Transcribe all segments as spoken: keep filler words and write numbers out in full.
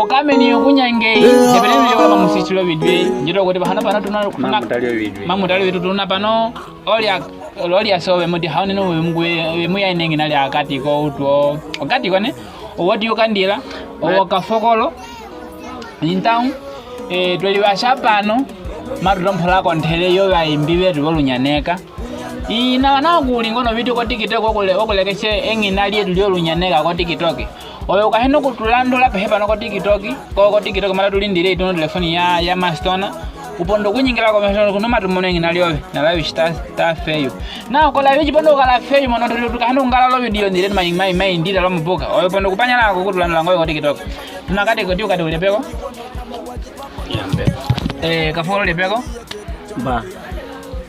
Okameni okunyange, ndepeleni lyo mamusisilo bidwe, ndito kuti pahano pano tuna, tuna, mamutali bidwe. Mamutali bidwe tuna pano, olya, olya sobe muti haunene we mugwe, we muya inengi nali akati ko utwo. Okati ko ne, owo Tiukandila, owo Kafokolo, intao, eh, tweli basha pano, matutomphola konthele yo baimbi betu bolunyaneka. Ina wana okulinga ono bidwe ko TikTok okule-, okulekeshe engina lyetu lyolunyaneka ko TikTok. Oyo ukahene okutulandula pehe pano ko TikTok, ko, ko TikTok mara tulindile ituno telefoni ya, ya Mastona. Uponde okunyingila ko meso kuno matumono engina lyobe, na live shi ta, ta feyo. Na okola yo chipondo ukala feyo mono tuli tukahene ungala lo video ndile mai, mai, mai, ndila lo mbuka. Oyo uponde okupanyala ko okutulandula ngoyo ko TikTok. Tuna kati ko Tiukati ulye peko. Yambe. Eh, Kafokolo ulye peko. Ba.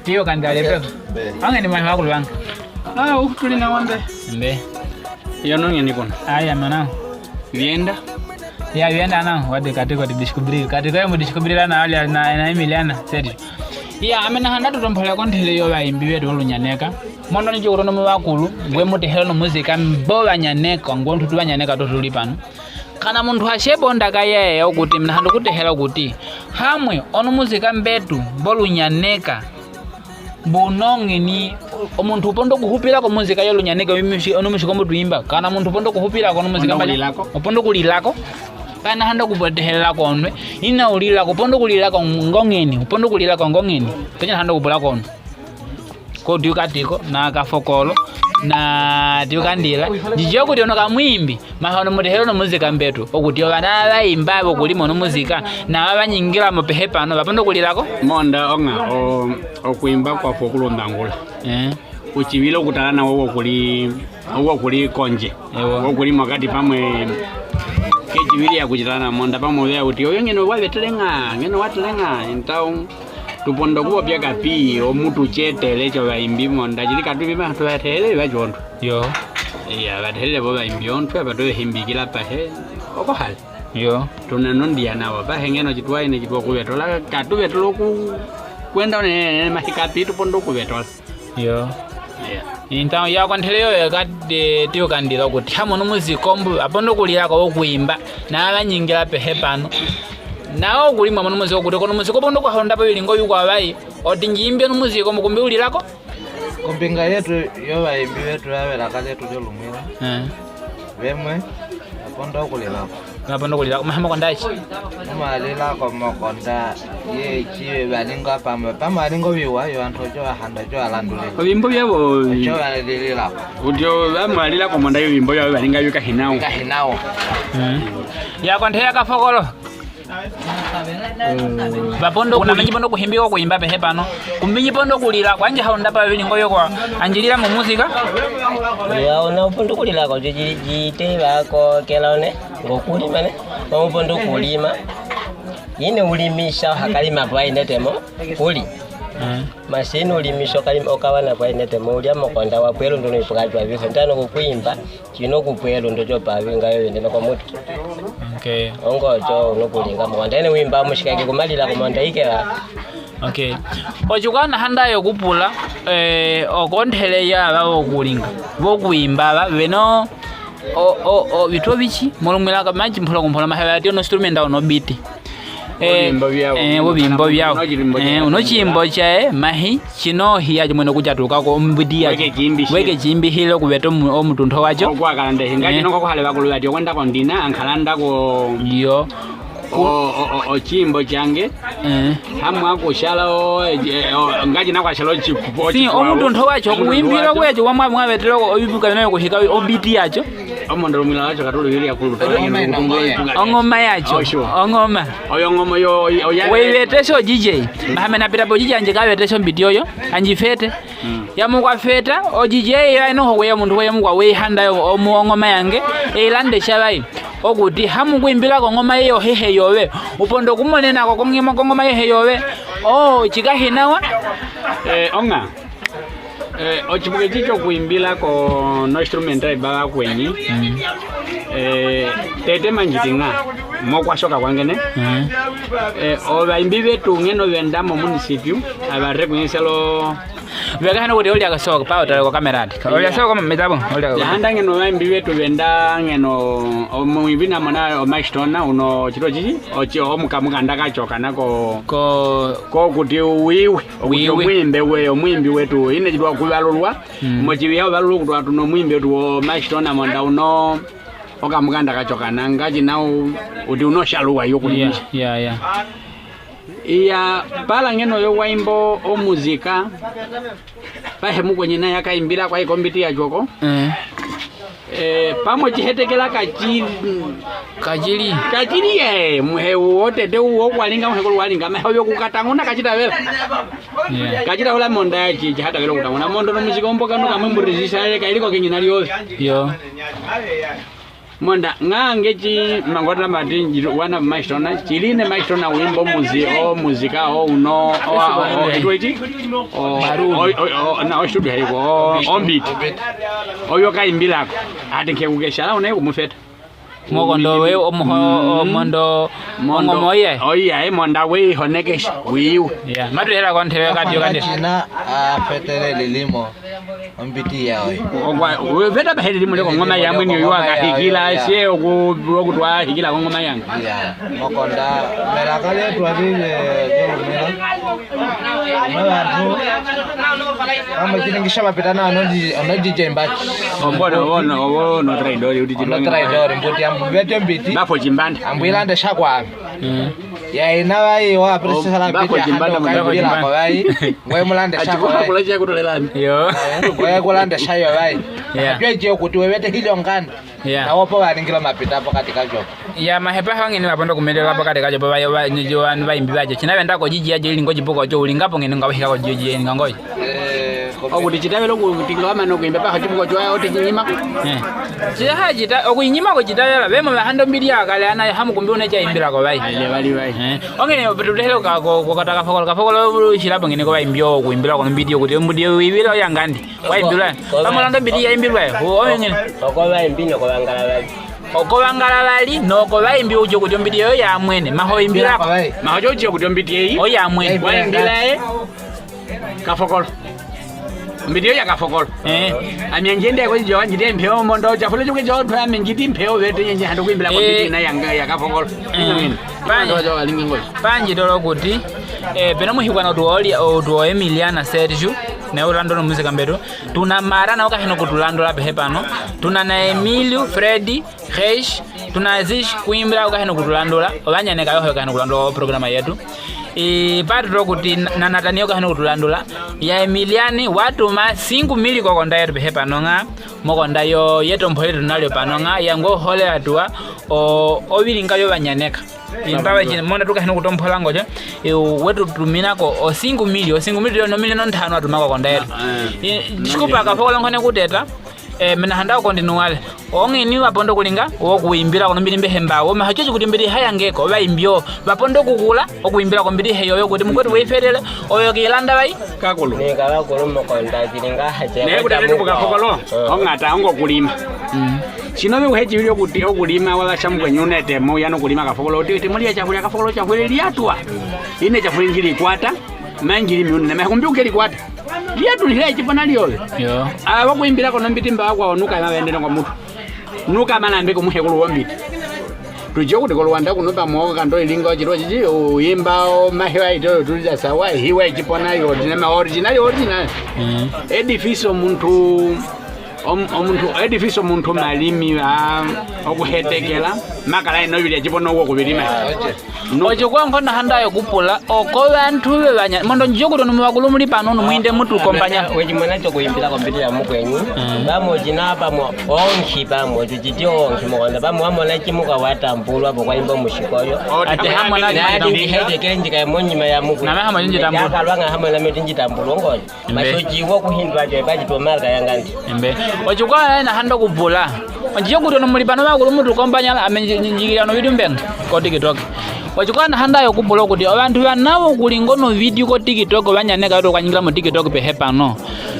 Tiukandi alye peko. Be. Ange ni mwana wakulu wange. Ah, ukutuli na wambe. Mbe. Iyo nonge ni kuno. Aya, mana. Bienda? Ya, bienda na, wadi kati ko ti descubrir. Kati ko ya mu descubrir na, na, na Emiliana, serio. Ya, ame nahanda tutomphola konthele yo baimbi betu bolunyaneka. Mono ni chikutono mu bakulu, ngwe mutehele ono muzika mbo banyaneka, ngwe ntutu banyaneka tutuli pano. Kana muntu ashebo ndaka yeye okuti, mi nahanda okutehela okuti, hamwe, ono muzika mbetu, bolunyaneka, bunonge ni, omuntu uponde okuhupila ko muzika yolunyaneka, omusi-, ono musika mbo tuimba, kana muntu uponde okuhupila ko ono muzika mbetu, uponde okulila ko. Kana nahanda okutehela ko onwe, ina ulila ko, uponde okulila ko ngongeni, uponde okulila ko ngongeni, kenya nahanda okupula ko onwe. Ko Tiukati ko, na Kafokolo, na Tiukandila. Nditye okuti ono kamwimbi, maha ono mutehele ono muzika mbetu. Okuti obana baimba bokuli mono muzika, na babanyingila mo pehe pano, baponde okulila ko. Monda onga, o, okwimba kwafa okulundangula. Eh. Uchibile okutala nawo okuli, okuli kondje. Ewa. Okuli mokati pamwe kechibili ya kuchitala monda pamwe oya kuti, oyo ngeno wa betele nga, ngeno wa tele nga, intao. Tuponde okupopya kapi, omutu chetele cho baimbi monda, chili katu imbi ma, tu batehele ba chonto. Yo. Iya, batehele bo baimbi onto, aba tu himbikila pahe, oko hale. Yo. Tuna nondia nawo, pahe ngeno chitwa ine chitwa kubetola, katu betola ku, kwenda one, ne, ne, mahika pi tuponde okubetola. Yo. Yeah. Intao, ya konthele yo, ya kati, Tiukandila okuti, hamwe ono muzika mbo, aponde okulila ko okwimba, na banyingila pehe pano. Na okuli mwa mono muzika okuti, kono muzika uponde okuhonda pa bilingo bikwa bayi, oti njimbye ono muzika mbo kumbi ulila ko. Kombinga yetu, yo baimbi betu, ya belaka lyetu lyo lumwila. Eh. Bemwe, aponde okulila ko. Aponde okulila ko, maha mokonda chi? Omalila ko mokonda, ye chi balinga pamwe, pamwe alinga obiwa, yo antu ojo bahanda, ojo balandule. Obimbo byabo. Ojo balilila ko. Utyo bamwalila ko monda yo bimbo byabo balinga bika hinao. Bika hinao. Mm. Ya konthele ya Kafokolo. Baponde oku-, nami njiponde okuhimbika okwimba pehe pano. Kumbi njiponde okulila, kwanje haonda pa bilingo byoko, anjilila mo muzika. Wa ona uponde okulila ko, ji-, ji-, jite bako kela one, ngokuli mane, uponde okulima. Ine ulimisha, hakalima twa ine temo, kuli. Mm. Masi ine ulimisha, okalima, okabana twa ine temo, ulya mokonda wa pwelo nduno ipuka jwa biho, ntano kukwimba. Chino kupwelo ndo chopa winga yo wende no kwa mutu. Okay. Ongo cho no kulinga monda. Ene wimba mushikake kumalila kumonda ikela. Okay. Ochuka nahanda yo kupula, eh, okonthele ya ba wokulinga, wokwimba ba, beno, o, o, o, bitwa bichi, molumwila ka machi mpula kumpula mahaba ati ono instrument ono biti. Eh, obimbo byao. Eh, obimbo byao. Uno chilimbo cha, eh, uno chilimbo cha, eh, mahi, chino hiya chimwene kuchatuka ko mbidi ya. Weke chimbi shi. Weke chimbi hilo kubeta omu-, omutuntho wacho. Okwakalanda hinga, eh, chino kwa kuhale bakulu bati, okwenda kondina, ankalanda ko. Yo. O, o, o, ochimbo change. Eh. Hamwa kushala o, eh, o, ngaji na kwashala ochipupo. Si, omutuntho wacho, kuimbira kwecho, wamwa mwabetero ko, obibuka nayo kuhika, obiti yacho. Omondo lumwila wacho katulu yuli ya kulu. Ongoma ina ngoye. Ongoma yacho. Oh, sure. Ongoma. Oyo ngoma yo, oyo, oyo ya. Wewe tesho D J. Mahame na pita po D J anje kawe tesho mbiti oyo. Anjifete. Mm. Ya mukwa feta, o D J ya ino ho weya muntu weya mukwa weya handa yo, omu ongoma yange. E ilande shabai. Okuti, hamu kwimbila ko ngoma yo hehe yowe. Uponde kumonena ko kongima ko ngoma hehe yowe. Oh, chika hinawa. Eh, onga. Eh, ochipuka echi chokwimbila ko no instrumental baba kwenyi. Mm. Eh, tete manjitinga. Mokwasyoka kwangene. Mm. Eh, ovaimbi vetu ngeno venda momunisipyu, ava rekunyeselo. Veka hano kuti olya kasoka, pa otale kwa kamera ati. Olya soka mitabo, olya. Yahanda ngeno ovaimbi vetu venda ngeno, omuimbi namona omaisitona, uno chiro chichi, ochi omukamukanda kachoka nako. Ko. Ko kuti wiwe, okuti wiwe. Omuimbi we, omuimbi wetu, ine chidwa kuvalulwa. Mm. Mochiviha ovalulwa okuti atu nomuimbi wetu omaisitona monda uno. Okamukanda kachoka nanga china u-, uti uno shaluwa yokulimisha. Yeah, yeah, yeah. Iya, pala ngeno yo waimba omuzika. Pahe mukwenyina yakaimbila kwa ikombiti yachoko. Eh. Eh, pamwe chihetekela kachi-, kachili. Kachili, eh, muhe uwo tete uwo kwalinga, muhe kulu walinga, mahe oyo kukatanguna kachitavela. Yeah. Kachitavela monda yachi, chihatavela kutanguna. Mondo no muzika ombo kanu kamwe mburi zisale, kailiko kenyina lyovi. Yo. Monda, nga nge chi mangotela mati, njiru wana maisitona, chili ne maisitona wimbo muzi-, o muzika, o uno, o, o, o, etu eti? O, o, o, o, na, o studio haiko, o, ombiti. Oyo kaimbilako. Ati nkekukeshala, unaye kumufeta. Mokondo we, omuho, mm, omondo, mondo, ongomo oye. Oye, monda we, honekesha, wiwe. Yeah, matuhela kwa ntebe kati, yo kati. China, a, fetere lilimo. Ombiti yawe. Okwa, weveta paheli limwe ko ngoma ya mweni oyo akahikila, sie oku, okutwa hikila ko ngoma yanga. Ya, mokonda, mera kale twalile, jolumela. Mera tu, kama kile ngisha mapitana, ano di, ano di jemba. Obono, obono, obono, traidori, uti. Ono traidori, mbuti ambu, bete mbiti. Bafo chimbanda. Ambu ilande shakwa. Mm. Ya ina vai, wa, presi sala mbiti, bafo chimbanda, hando, bafo chimbanda. Vai. Ngwe mulande shakwa, vai. Achikula kula chia kutolelani. Yo. Ngwe kulande shayo, vai. Yeah. Ajwe jio kuti wewete hilyo ngani. Yeah. Na wopo vaningila mapita hapo katika jopo. Ya, mahepa hangi ni vapondo kumelela hapo katika jopo, va, va, ni jo, va, vaimbi vajo. China venda ko jiji yajo ili ngo jipuko jo, ulinga po ngeni nga wahika ko jiji, ili nga ngoji. Eh, okuti chitavela okuti nga wamana okuimba paho chipuko chwa oti chinyima. Eh. Chiha chita, okuinyima ko chitavela, vemo vahando mbili yakale ana hamukumbi une chaimbila ko vai. Ale vali vai. Eh. Ongene tutehelo ka ko, ko kata Kafokolo, Kafokolo shila pangene ko vaimbi okuimbila ko mbili okuti mbili yo ivila yangandi. Waimbila. Pamwe lando mbili yaimbilwa. O, ongene. Oko vaimbi noko vangala vali. Oko vangala vali, noko vaimbi ujo kuti ombiti yo yamwene. Maho imbila. Maho jo ujo kuti ombiti eyi. Oyamwene. Waimbila e. Kafokolo. Ombiti yo ya Kafokolo. Eh. Ami anjende ko jo anjidi mpeo mondo chafule jo ke jo twa ami njidi mpeo vete nyenje hando kuimbila ko mbiti na yanga ya Kafokolo. Eh. Panji. Panji tolo kuti. Eh, peno muhikwana utu oli, utu Emiliana Sergio. Ne ulando no muzika mbetu. Tuna Mara na okahena okutulandula pehe pano. Tuna na Emilio, Freddy, Reish, tuna Zish Kuimbila okahena okutulandula. Obanyaneka yohe okahena okulandula o programa yetu. I patu to kuti na, na Natani okahena okutulandula. Ya Emiliani watuma cinco mil ko konda yetu pehe pano nga. Mokonda yo yetu mpole tunalyo pano nga. Yango hole atua o, obilinga yo banyaneka. Imba weji, mona tukahena okutomphola ngojo, e, wetu tumina ko o cinco mil, o cinco mil no milioni ntano atuma ko konda yetu. Ah, eh. E, disculpa, Kafokolo nkone kuteta, e, mina handa okontinuale. Ongeni vapondo kulinga, okuimbila ko nombili mbehe mba, o maha chochi kuti mbili haya ngeko, vaimbi o, vapondo kukula, okuimbila ko mbili heyo, yo kuti mukwetu weifetele, oyo kilanda vai. Kakulu. Ni kakulu mokonda, kilinga hache. Ne kuti ati buka Kafokolo, ongata, ongo kulima. Mm. Sino be uheji bili okuti, okulima wala shamukwenyu netemo yano kulima Kafokolo. Oti, oti muli ya chakula Kafokolo, chakula liatwa. Ine chakula njili kwata, manjili miunene, makumbi ukeli kwata. Liatu nile chipona liole. Yo. Aba kuimbila kono mbiti mba kwa onuka na bende ngo mutu. Nuka mana mbe ko muhekulu wombiti. Tujo kuti ko Luanda kuno pamoko kando ilinga chiro chichi, uimba o mahewa ito tulija sawa, hiwa chipona yo, original, original, original. Mm. Edifice omuntu Om-, omuntu, edifice omuntu malimi ba okuhetekela, makala ino bili ajibono wo kubilima. No. Ojo kwa nkona handa yo kupula, oko bantu be banya, mondo njo kutono mu bakulu muli pano, no mwinde mutu kompanya. Wejimona cho kuimbila kombiti ya mukwenyu. Mm. Bamo jina, bamo onki, bamo jijiti onki mokonda, bamo amona chimuka watambulwa, bo kwaimba mushikoyo. Ate hamona na jitambulwa. Hete kenji ka monyima ya mukwenyu. Na hamona jitambulwa. Ya kalwanga hamona meti jitambulwa ngoyo. Embe. Masoji wo kuhindwa je baji to marka yangandi. Embe. Ojo kwa na hando kubula. Onjo kutono muli pano bakulu mutu kompanya ame nji-, nji-, njikira no bidu mbeng. Koti kitoke. Oshikwa nda handa okupula okuti, ovandu va na okulinga onovideo koTikTok, va nyaneka vetu oku ka nyingila moTikTok pehe pano,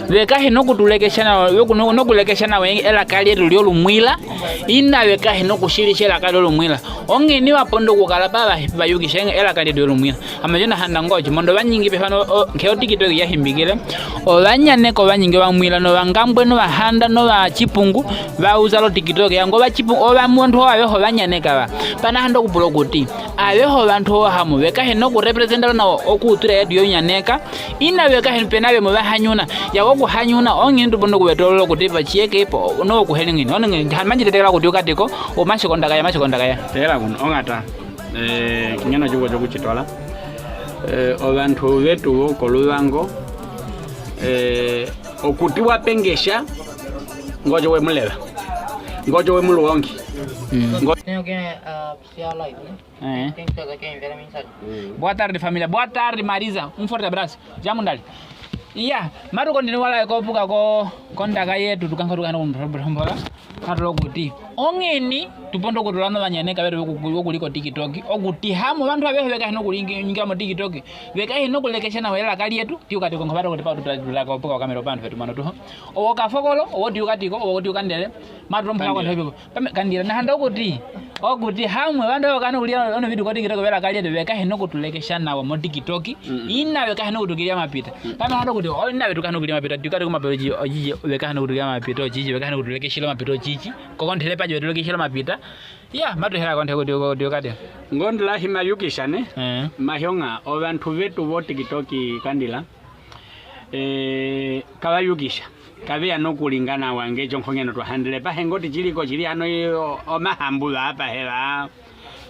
ve ka hina okutulekesha nawa, ve ku-, nokulekesha nawa elaka lyetu lyolumwila, ina ve ka hina okushilisha elaka lyolumwila. Ongeni va pondola okukala pa va, va yukisha elaka lyetu lyolumwila. Ame osho nda handa ngaa oshimondo va nyingi pehe pano, o, nkee oTikTok ya himbikile. Ova nyaneka ovanyingi ovamwila, novangambwe, novahanda, novashipungu, va uzala oTikTok. Ya ngo ovashipungu, ovandu ava avehe ova nyaneka va. Pa nda handa okupula okuti, avehe ovandu ava hamu, ve ka hina okurepresenta nawa okuutwila yetu yonyaneka. Ina ve ka hina, pe na vemwe va hanyuna. Ya okuhanyuna, ongeni tu pondola okuvetolola okuti va shiyeke po, nokuheli ngiini. Ono nge, hama ndji tetekela okuti u ka ti ko, omashikondakaya, omashikondakaya. Tela kuno, ongata. Eh, kinyana chuko chokuchitola. Eh, ovandu vetu vokoluvango, eh, okuti wa pengesha, ngojo we muleva. Ngojo we muluongi. Mm. Ngo- Tengo que, ah, share live, ¿no? Eh. Tengo que ver mi mensaje. Boa tarde, família. Boa tarde, Marisa. Um forte abraço. Jamu ndali. Iya, matu continua la kopuka ko, kondaka yetu, tukanka tukanka kumbrombola. Matu lokuti. Ongeni, tu pondola okutula novanyaneka vetu voku-, voku-, vokuliko TikTok. Okuti hamu, ovandu avehe ve ka hina okulingi-, nyingila moTikTok. Ve ka hina okulekesha nawa elaka lyetu, ti u ka ti ko nkovato kuti pa tu tula kopuka okamera opandu vetu mano tuho. Owo Kafokolo, owo ti u ka ti ko, owo ti u ka ndele. Matu lombwela ko nto hivyo. Pame, Kandila, nda handa okuti, okuti hamu, ovandu ava ve ka hina okulinga onovideo koTikTok velaka lyetu, ve ka hina okutulekesha nawa moTikTok. Mm. Ina ve ka hina okutukilila mapita. Mm. Pame nda handa okuti, o, ina ve tu ka hina okutukilila mapita, tu ka ti ko mapita oshi-, oshi-, ve ka hina okutukilila mapita oshishi, ve ka hina okutulekeshela mapita oshishi. Ko konthele paje ve tulekeshela mapita. Ya, matu hela konthe kuti, kuti u ka ti. Ngondila hi ma yukisha ne? Eh. Mahionga, ovandu vetu voTikTok Kandila. Eh, kava yukisha. Kave ya nokulinga nawa nge jo nkonkeno twa handele. Pahe ngoti chiliko chili ano i-, o-, omahambu va pahe va.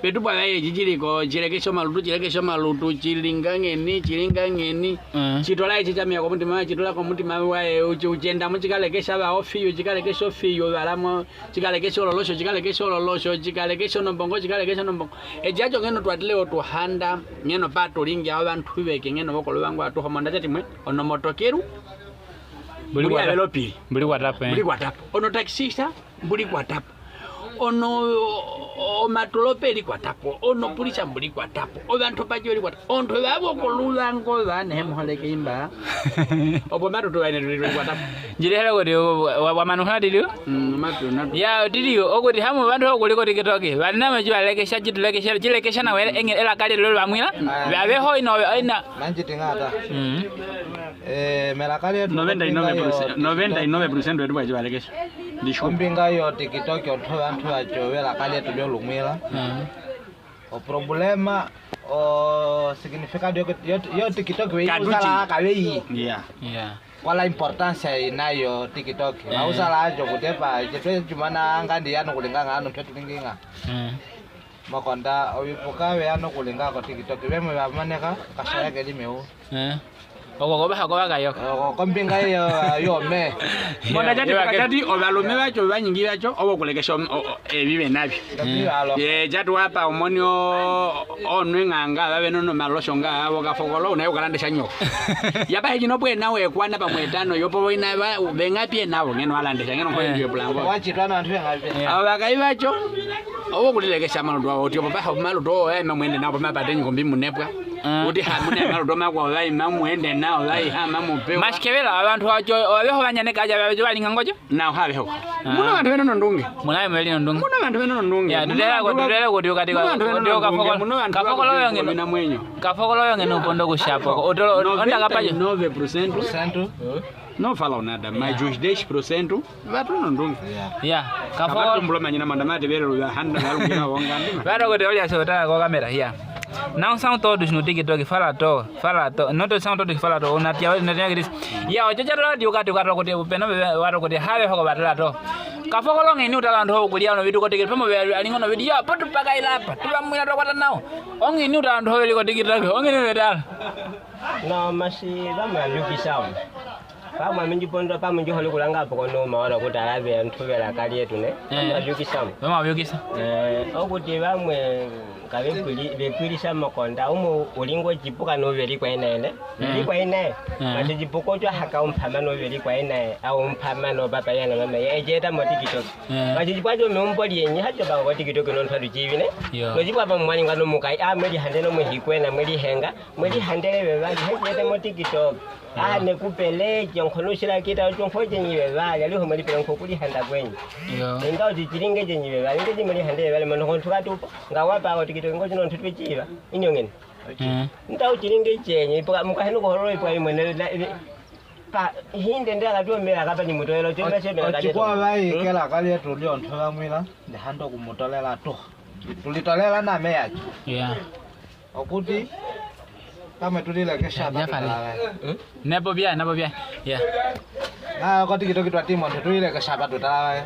Vetu pwa vaye chichiliko, chilekesha omalutu, chilekesha omalutu, chilinga ngeni, chilinga ngeni. Mm. Chitola echi chamia komutima, chitola komutima waye, uchi-, uchenda mo chikalekesha va ofiyo, chikalekesha ofiyo, valamo, chikalekesha ololosho, chikalekesha ololosho, chikalekesha onombongo, chikalekesha onombongo. Ejajo ngeno twa tile otuhanda, ngeno pa tulingi ovandu veke, ngeno vokoluvango atuho monda chatimwe, ono motokelu. Mbuli kwa tapo. Mbuli kwa tapo, eh. Mbuli kwa tapo. Ono taxista, mbuli kwa tapo. Ono, o, o, omatolope eli kwa tapo. Ono pulisa mbuli kwa tapo. Ovandu paje eli kwa tapo. Ontu vavo koluvango vane he muholeke imba. Opo matu tu vane tuli kwa tapo. Ndjili hele kuti, wa, wa, wa manu hati du? Mm, matu, matu. Ya, tili, okuti hamu vandu okuliko TikTok. Vali name chivalekesha, chitulekesha, chilekesha nawa ele, enge, elaka lyetu loluvamwila. Ah. Vave ho ina, ina. Nanji tingata. Mm. Eh, melaka lyetu noventa y nueve por ciento, noventa y nueve por ciento vetu pwa chivalekesha. Ndisho. Kombinga yo TikTok, ontu ovandu vacho velaka lyetu lyolumwila. Mm. O problema, o significado yo, yo, yo TikTok ve katuchi. Uzala kaveyi. Yeah. Yeah. Kwa la importancia inayo TikTok. Eh. Va uzala ajo kutepa, jetwe jumana ngandi yano kulinganga ano twe tulinginga. Eh. Makonda, ovipuka ve ya nokulinga ko TikTok, vemwe va maneka, kashaya ke limeu. Eh. Oko kovaha kovakayoka. Oko kombinga yo, yo me. Monda jati, jati, ovalume vacho, vanyingi vacho, ovo kulekesha om-, o, o, evi ve navyo. Ye, jati wapa omoni o, onwe nganga, vave nono malosho nga, avo Kafokolo, unaye ukalandesha nyoko. Yapa heji nopwe nawe kwana pamwe etano, yopo vo ina va, vengapi enavo, ngeno alandesha, ngeno nkoye ndiyo pulango. Wachitwa na vandu vengapi. Avo vakayi vacho, Ovo kulilekesha malutu avo, oti opo paha malutu ovo, vaima mwende nao, pamapata enyi kombi munepwa. Ah. Oti hamuna malutu omakwawo, vaima mwende nao, vaihama mupewa. Mashikevela, avandu vacho, aveho vanyaneka aja, vacho valinga ngojo? Nao haveho. Ah. Muna vandu vena nondunge. Muna vemwe veli nondunge. Muna vandu vena nondunge. Ya, tutela ko, tutela ko, oti u ka ti ko, muna vandu vena nondunge, muna vandu Kafokolo vena yo ngeno, vena mwenyo. Kafokolo yo ngeno pondo kushapo. Otolo, onda kapajo. Noventa y nueve por ciento. Por ciento. No fala nada, mais uns dez por cento. Vatu nondunge. Ya, Kafokolo. Kavatumbula manyina manda mati vele luya handa valungina wonga ndima. Vatu kuti olya sota ko kamera, ya. Não são todos no TikTok, fala à toa, fala à toa. Não são todos que fala à toa. Unatia, unatia kiti. Ya, ocho cha tula dio kati, kati kuti, peno vatu kuti, have hoko vatula to. Kafokolo ngeni utala ndo kulia no vitu kote kiti, pamo ve alingo no vitu, ya, potu paka ilapa, tuva mwina to kwata nao. Ongeni utala ndo veli kote kiti, ongeni vetala. No, masi, vama yuki samu. Pamwe ami ndji pondola, pamwe ndji hole okulanga po konouma olo kutala aantu belaka lyetu, ne? Eh. Omabyukisa mo. Omabyukisa. Eh, okuti bamwe kabe pwili-, be pwilisa mokonda, umwe u li nge otyipuka nobeli kwaye naye, ne? Beli kwaye naye. Eh. Mati otyipuka otyo haka umpama nobeli kwaye naye, a umpama nopapa yana mama, ye e tyi eta mo TikTok. Eh. Mati otyipuka tyo meumbo lyenyi, hatyo panga ko TikTok nontu atu tyibi, ne? Yo. Notyipuka pamwe mwa li nga nomukayi, a mwe li hande nomwe hikwena, mwe li henga, mwe li handele bebali, he tyi ete mo TikTok. Aha, ne ku pele, tyo nkono ushila kita, otyo nko tyenyi bebali, aliho mwe li pele nko kuli handa kwenyi. Yo. Inga oti tyi li nge tyenyi bebali, nge tyenyi mwe li hande bebali, mono nkontu katupo, nga wa pa oti kito, ngo tyi nontu twe tyiba, inyo ngene. Eh. Nta oti tyi li nge tyenyi, ipuka, mukahenu koholo ipuka imwe ne, na, ibi, pa, hinde nde akati omela kapa ni mutoelo, tyo na shebe. Otyikwao bayi, hmm? Kelaka lyetu lyontho bamwila, ndi handa okumutolela tu. Tulitolela na meya. Yeah. Okuti, pamwe tulilekesha apa tu tala baye. Hmm? Napo bya, napo bya. Yeah. Na, okoti kito kitwa timo, onthe tulilekesha apa tu tala baye.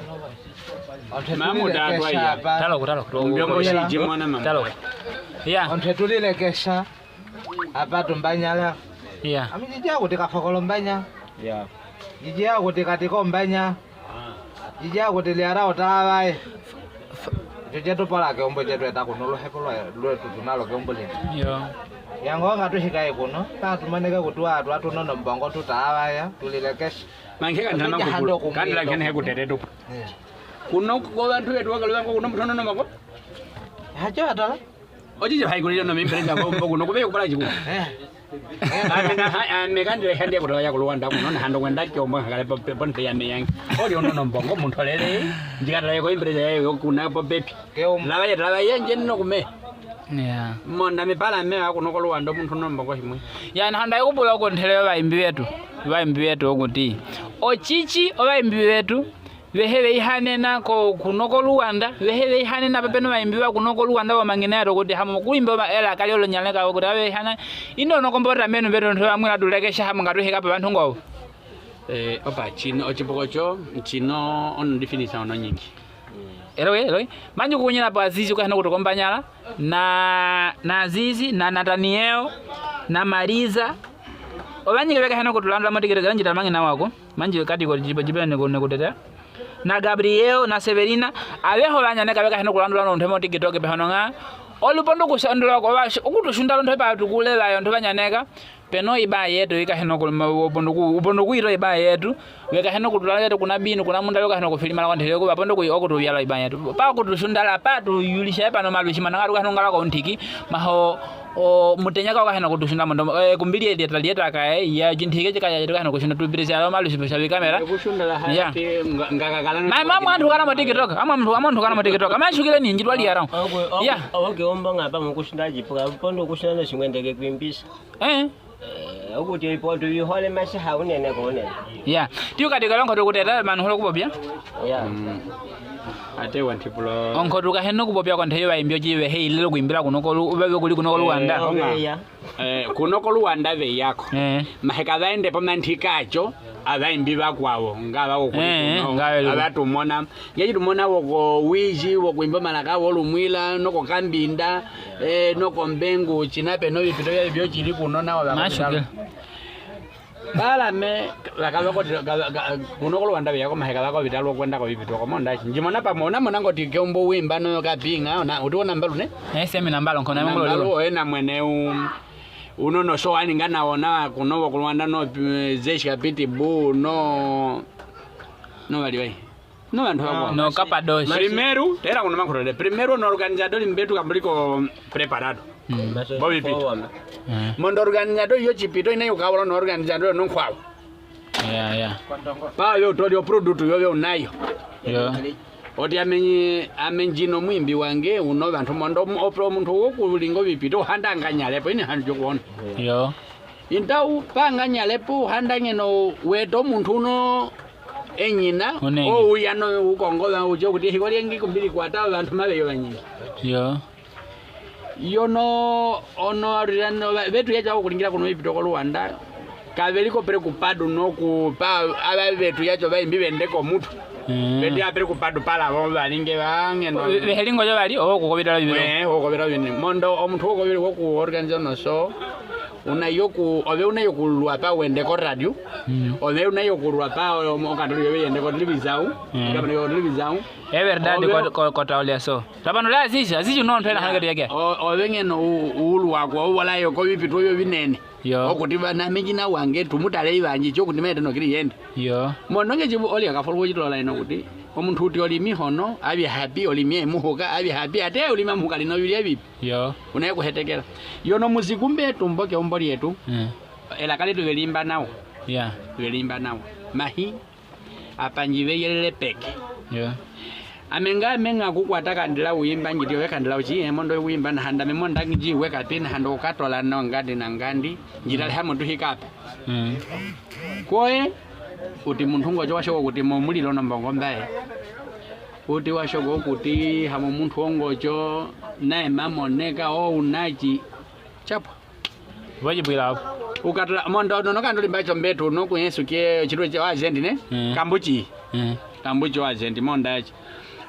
Onthe tulilekesha apa. Tala oku, tala oku. Mbyoko shiji mwana mama. Tala oku. Yeah. Onthe tulilekesha apa tu Mbanya leo. Yeah. Ami jiji akuti kafokolo Mbanya. Yeah. Jiji akuti katiko Mbanya. Jiji akuti lyara otala baye. Otyo tye tu pola keumbo lyetu eta kuno, oluhepo lwetu tu nalo keumbo lino. Yo. Yango nga tu hika ye kuno, ka tu moneke kutya atu, atu nono mbongo tu tala baye, tulilekesha. Mankeka ntama kukulu, kandila kene he kutete tu. Eh. Kuno kwa bantu betu wakalu bango kuno mutono no mbongo? Hatyo atala. Otyo tye hayi kuli lyo no mimbeleja kwa mbongo no kubeyo kupala chiku. Eh. Ame na ha-, ame kandile hande kutala ya ku Luanda kuno, na handa kwenda kyombo nkakale po, po, ponte ya meyangi. Oli ono no mbongo muntolele, ndikatala ko imbeleja yo kuna po pepi. Laba ye, laba ye nje no kume. Yeah. Monda mi pala me wa kuno ko Luanda muntu no mbongo himwe. Ya, na handa yo kupula ko ntele yo baimbi betu. Baimbi betu okuti. Ochichi, obaimbi betu. Behe beihanena ko, kuno ko Luanda, behe beihanena papeno baimbi ba kuno ko Luanda bo mangina ya tokoti hamo kuimba ba elaka lyo lonyaleka okuti abeihana. Indo no kombota menu beto ntho bamwila tulekesha hamo nga tuheka pa bantu ngo. Eh, opa, chino, ochipuko cho, chino, ono definisa ono nyingi. Elowe, elowe. Manju kunyina pa Azizi kwa heno kutukomba nyala, na, na Azizi, na Nathaniel, na Mariza. Obanyingi beka heno kutulandula motikiro kero njita mangina wako. Manju kati ko jiba, jiba ne ko, ne kuteta. Na Gabriel, na Severina, abeho banyaneka beka heno kulandula no ntemo TikTok pe hano nga. Olupondo kusandula ko ba, okutushunda lo nto pa tukule ba yo nto banyaneka. Peno iba yetu, ika heno ku, ma, opondo ku, opondo ku ito iba yetu. Beka heno kutula yetu kuna binu, kuna munda beka heno kufilimala kwa ntele ku, opondo ku, okutubyala iba yetu. Pa kutushunda la, pa tuyulisha, pa no malushi, mana nga tuka heno ngala ko ntiki, maho, o, mutenya ka heno kutushunda mondo, eh, kumbili ye dieta, dieta ka, eh, ya jintike jika ya tuka heno kushunda tupirisi ya malushi pesha bi kamera. Kushunda la, ya. Nga, nga, nga, nga, ma, ma, mwandu kana mo TikTok, ama mtu, ama mtu kana mo TikTok, ama shukile ni njitwa li arao. Ya. Oke, omba nga pa mukushunda jipuka, opondo kushunda no shingwendeke kwimbisa. Eh. Eh, okuti ipo tuyihole masiha unene ko unene. Ya. Tiyo kati kala onkho tukuteta, manu holo kubobya. Ya. Mm. Ate wantipulo. Onkho tuka heno kubobya ko nthe yo baimbi oji behe ilelo kwimbila kuno ko Lu-, ube kuli kuno ko Luanda. Eh, onga. Ya. Eh, kuno ko Luanda beyako. Eh. Maheka baende po mantika ajo, abaimbi bakwabo, nga bako kuli kuno, nga bali abatumona. Ngeji tumona woko wiji, woko imbo malaka, wolumwila, noko kambinda, eh, noko mbengu, china peno bipito bya byo chili kuno nawo bako. Mashukila. Bala me, baka bako, ga, ga, kuno ko Luanda beyako maheka bako bitalo kwenda ko bipito ko monda. Njimona pa mona, mona ngoti keumbo wimba no kapinga, ona, uti ona mbalu ne? Eh, semi na mbalu, nkona mbalu. Mbalu, eh, na mwene u, uno no so ani ngana ona, kuno ko Luanda no, eh, Zeshi kapiti bu, no, no bali bai. No, bantu bakwa. No, Kapadoshi. Primeiro, tera kuno makurere. Primeiro, no organizador mbetu kambuliko preparado. Mm. Bo bipi. Mm. Mondo organizador yo chipito ina yukabolo no organizador no nkwabo. Ya, ya. Pa yo toli o produto yo yo nayo. Yo. Oti amenyi, amenji no mwimbi wange, uno bantu mondo, opro muntu wo kulingo bipito, handa nganyale, po ini hanjo kuona. Yo. Intau pa nganyale pu handa ngeno weto muntu uno enyina, o uya no ukongo ba ujo kuti hikoli engi kumbili kwata bantu mabe yo banyingi. Yo. Yo no, ono arira no, ba, betu yacha okulingila kuno bipito ko Luanda. Kabeliko preocupado no ku, pa, aba betu yacho baimbi bende ko mutu. Mm. Betu ya preocupado pala bo balinge ba ngeno. Be, behelingo jo bali, o kukobitala bibilo. Eh, o kukobitala bini. Mondo, omuntu okobili wo ku organize no so. Una yoku, ove una yoku lua pa wende ko radio. Mm. Ove una yoku lua pa o, o kantoli yoye yende ko televisão. Mm. Kabana yoku televisão. É verdade, ove ko, ko, ko tawulia so. Tabano la zizi, zizi no ntwela hanga tiake. O, ove ngeno u, u lua ko, u wala yoko bipito yo binene. Yo. Okuti bana mijina wange, tumutale ibanji, tio kuti mete no kiri yende. Yo. Mono nge jibu oli akafolo jitolola ino kuti. Omuntu uti oli mihono, abi happy, oli mie muhuka, abi happy, ate oli mamuhuka lino bili abi. Yo. Una yoku hetekela. Yono muziku mbe tumboke omboli yetu. Mm. Elaka letu belimba nawa. Yeah. Belimba nawa. Mahi. Apa nji beyelele peke. Yeah. Ame nga, ame nga kukwata kandila wimba njiti owe kandila uchi, e mondo wimba na handa me monda nji we kapi na handa okatola no ngandi na ngandi. Njita le hamo tuhika apa. Mm. Koe, uti muntu ngojo washoko kuti mo mulilo no mbongo mbaye. Uti washoko kuti hamo muntu ongojo naye mamoneka o unaji. Chapwa. Bajibwila apo. Ukatula, mondo, no, no kantoli mbacho mbetu, no ku Yesu kie, chitwe cha agent, ne? Mm. Kambuchi. Mm. Kambuchi agent, mondo achi.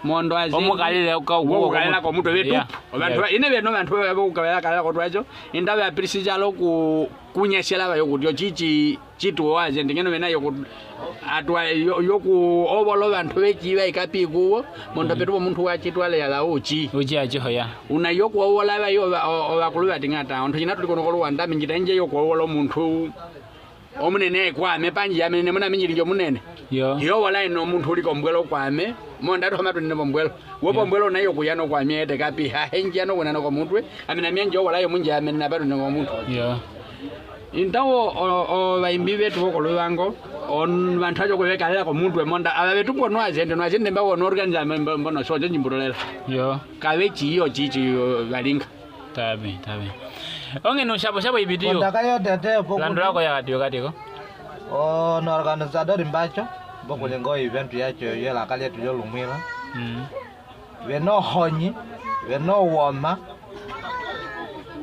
Mondo agent. Omukalile uka-, uka-, wo kukalela kwa mutwe betu. Yeah. Obantu, yeah, ba-, ine beno bantu ba-, ba-, kukalela, kalela kwa twacho. Inda ba prisijalo ku, kunyesela ba yoku, yo chichi, chitu agent, ngeno bena yoku, atwa, yo-, yoku, obolo bantu bechi ba ikapi kuwo, mondo, mm, betu bo muntu wachitwale yala uchi. Uchi achiho ya. Una yoku owola ba yo ba, o, o bakulu bati ngata. Onto jina tuli kono ko Luanda, minjita nje yoku owola omuntu. Omunene kwame panji ya mene muna minjiri njo munene. Yo. Yo wala ino omuntu uli kombwelo kwame. Monda to hama tunene bombwelo. Wo, yo, bombwelo na yoku yano kwame ete kapi. Ha henji yano kuna no komutwe. Amina mienjo wala yo munji amene na batu ne komuntu. Yo. Intawo o, o, baimbi betu boko lubango. On bantu ajo kubekalela komutwe monda. Aba betu bono agent, no agent mba bono organiza mba, mba, mbono sojo njimburolela. Yo. Kabechi yo chichi yo balinga. Tabi, tabi. Onge no shabo, shabo ibitiyo. Kondaka yo tete, boku landula ko ya katiyo katiko. O, no organizador mbacho, boku, mm, lengo event yacho, ye lakali tulio lumwila. Mm. Beno honyi, beno woma.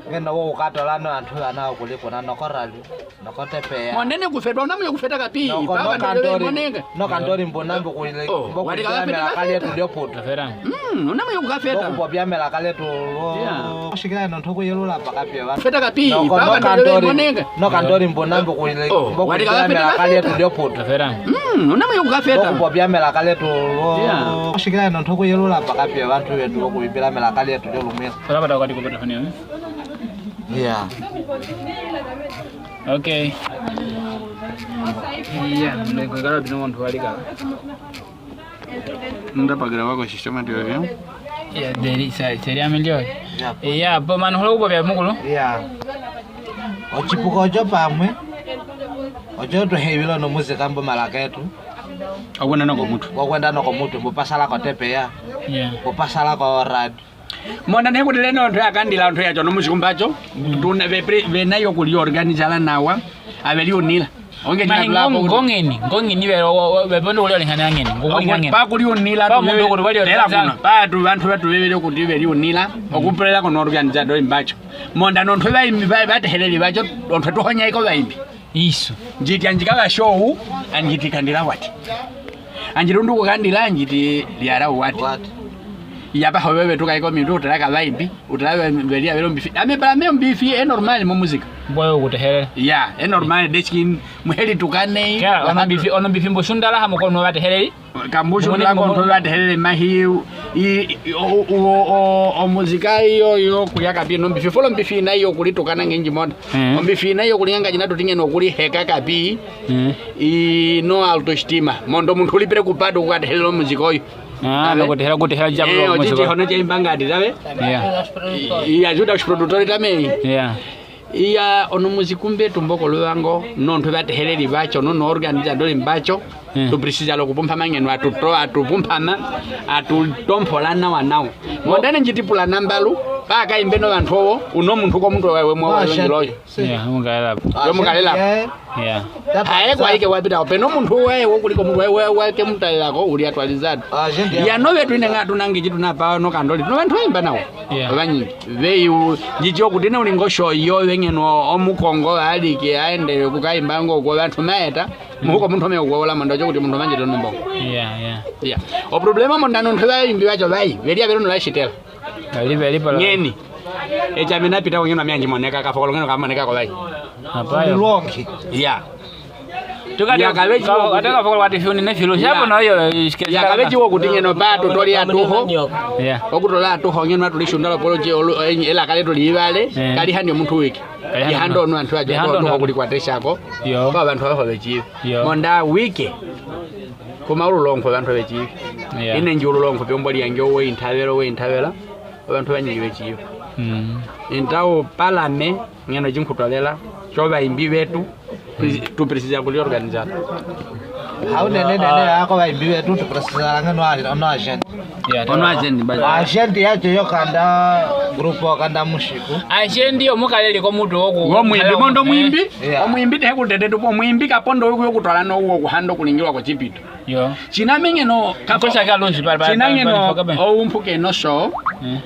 Ngeno wo ukatola no antu ana okuli kuna no korali. Noko tepeya. Monene kufetwa, una muye kufeta kapi. Noko, paka no kantoli, monenga. No kantoli mbona mbo kuile, oh, mbo kuile melaka letu lio putu. Kafeta. Mm, una muye kukafeta. Mbo kupopia melaka letu lo. Yeah. Kushikila ino ntoku yelula paka pia wa. Feta kapi, noko, paka no kantoli, monenga. No kantoli mbona mbo kuile, oh, mbo kuile melaka letu lio putu. Kafeta. Mm, una muye kukafeta. Mbo kupopia melaka letu lo. Yeah. Kushikila ino ntoku yelula paka pia bantu betu mbo kuibila melaka letu lio lumwila. Sala bata wakati kupata fanya. Yeah. Okay. Iya, mlengwe kala bino wontu walika. Nda pagira wako shisho mati wavyo. Ya, deri, sa, seri amilio. Ya, po manu holo kupo bya mukulu. Ya. Ochipuko ocho pamwe. Ocho tuhebilo no muzika mbo malaka etu. Okwenda noko mutu. Okwenda noko mutu, mbo pasala ko tepeya. Ya. Mbo pasala ko radio. Monda ne kutile no onto yakandila onto yacho no muziku mbacho. Mm. Tuna be pre-, bena yo kuli organizala nawa. Abeli unila. Onge mahi jina ngong-, ngongeni, ngongeni be, o, o, be bondo kuli ngani ngeni. Ngongeni. Pa kuli unila pa tu mundo be-, kuli wali era organiza. Kuna. Pa tu bantu batu bebele kuti beli unila. Mm. Okupelela kono organizador mbacho. Monda no onto ba imi ba, bateheleli bacho, onto tuhonya iko ba imi. Isu. Njiti anjika ba show, anjiti kandila wati. Anjiti undu kukandila, anjiti liara wati. Wati. Yapa hobe betuka iko mindu, utala ka baimbi, utala be-, belia belo mbifi. Ame bala me mbifi, e normal mo muzika. Boyo kutehelele. Ya, e normal, deskin, muheli tukane. Kya, ono mbifi, ono mbifi mbo sundala, hamo kono bateheleli. Kambusu mone la ko mbo-, konto la tehelele mahi, i, i, o, o, o, o muzika iyo, yo, kuya kapi, no mbifi, folo mbifi na iyo kulitukana ngenji monda. Mm. O mbifi na iyo kulinganga jina tutinge no kuliheka kapi, mm, i, no autoestima. Mondo muntu uli preocupado kukatehelele muzika oyo. Ah, abe. No kutehela, kutehela jabu. Eh, lo muzika. Ojiji hono je imbanga ati tabe? Yeah. I, i ajuda os produtores também. Yeah. Iya, ono muziku mbetu mboko lubango, no onto bateheleli bacho, no, no organizador mbacho, mm, tu precisa lo kupumpama ngeno atuto-, atupumpama, atutompola nawa nawa. Monda ne njiti pula nambalu, paka imbe no bantu owo, uno muntu ko muntu wawe mwa wawe njiloyo. Yeah, mukalela. Yo mukalela. Yeah. Aye kwa ike wapita, peno muntu wawe, wo kuliko muntu wawe, wawe, wawe ke mutalelako, uli atualizado. Ah, gente, ya no betu ine nga tunangi jitu na pa no kandoli. No bantu baimba nawo. Yeah. Banyingi. Beyu, jijo kuti ne ulingo show yo bengeno omukongo alike aende kukaimba ngo kwa bantu maeta. Muhuko muntu ome kuola mando jo kuti muntu manje tono mbongo. Yeah, yeah. Yeah. O problema monda no onto baimbi bacho bai. Belia bero no la shitela. Bali, bali, bali. Ngeni. Echa mina pita ko ngeno mi anji moneka, kafokolo ngeno kamoneka ko bai. Apayo. Lilongi. Ya. Tuka ya, kabeji ka-, ko kate kafokolo kati fiuni ne filu. Ya. Shapo no yo, iske ya, kabeji ko kuti ngeno pa tutoli atuho. Ya. Okutoli atuho ngeno atuli shundala polo je olu, eh, ela kale tuli ibale. Eh. Kali handi omuntu wiki. Kali handi. Ihando no antu aje. Ihando no. Tuho kuli kwatesha ko. Yo. Kwa bantu abaho beji. Yo. Monda wiki. Kuma ululongo bantu beji. Ya. Ine nji ululongo pyo mboli yange owe intabela, owe intabela. Abantu banyingi bekiyo. Mm. Entawo palame, ngeno jinkutolela, kyo baimbi betu, presi-, tu presiza kuli organizar. Hau nene nene ako baimbi betu, tu presiza ngeno a-, ono agent. Ya, ono agent, ba. Agent yacho yo kanda grupo, kanda mushiku. Agent yo mukalele ko mutu oku. Wo mwimbi, mondo mwimbi. Ya. Omwimbi te kutete tupo, omwimbi kapondo oku yo kutwala no wo kuhando kulingilwa ko chipito. Yo. China mengeno, kapo-, china ngeno, oumpuke no so. Mm.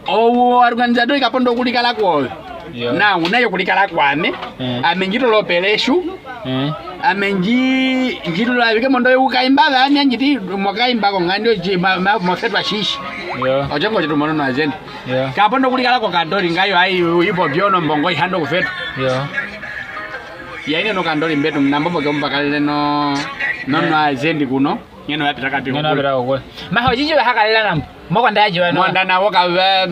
Ou organizador kapondo kulikala kwo. Yo. Na, unayo kulikala kwame. Mm. Ame njitolo peleshu. Mm. Ame nji-, njitolo abike mondo yo ukaimba, ba, ame njiti, mokaimba ko ngandi oji, ma, ma, mofetwa shishi. Yo. Ojengo jitu mono no agent. Yo. Kapondo kulikala ko kandoli ngayo ai, ibo biono mbongo ihando kufetwa. Yo. Ya ine no kandoli mbetu, mnambo moke mbakalele no, no, no agent kuno. Ngeno yapita kapi. Ngeno yapita kokwe. Maho jiji bahakalila nambu. Moko ndaji wano. Mwanda nawo ka, eh,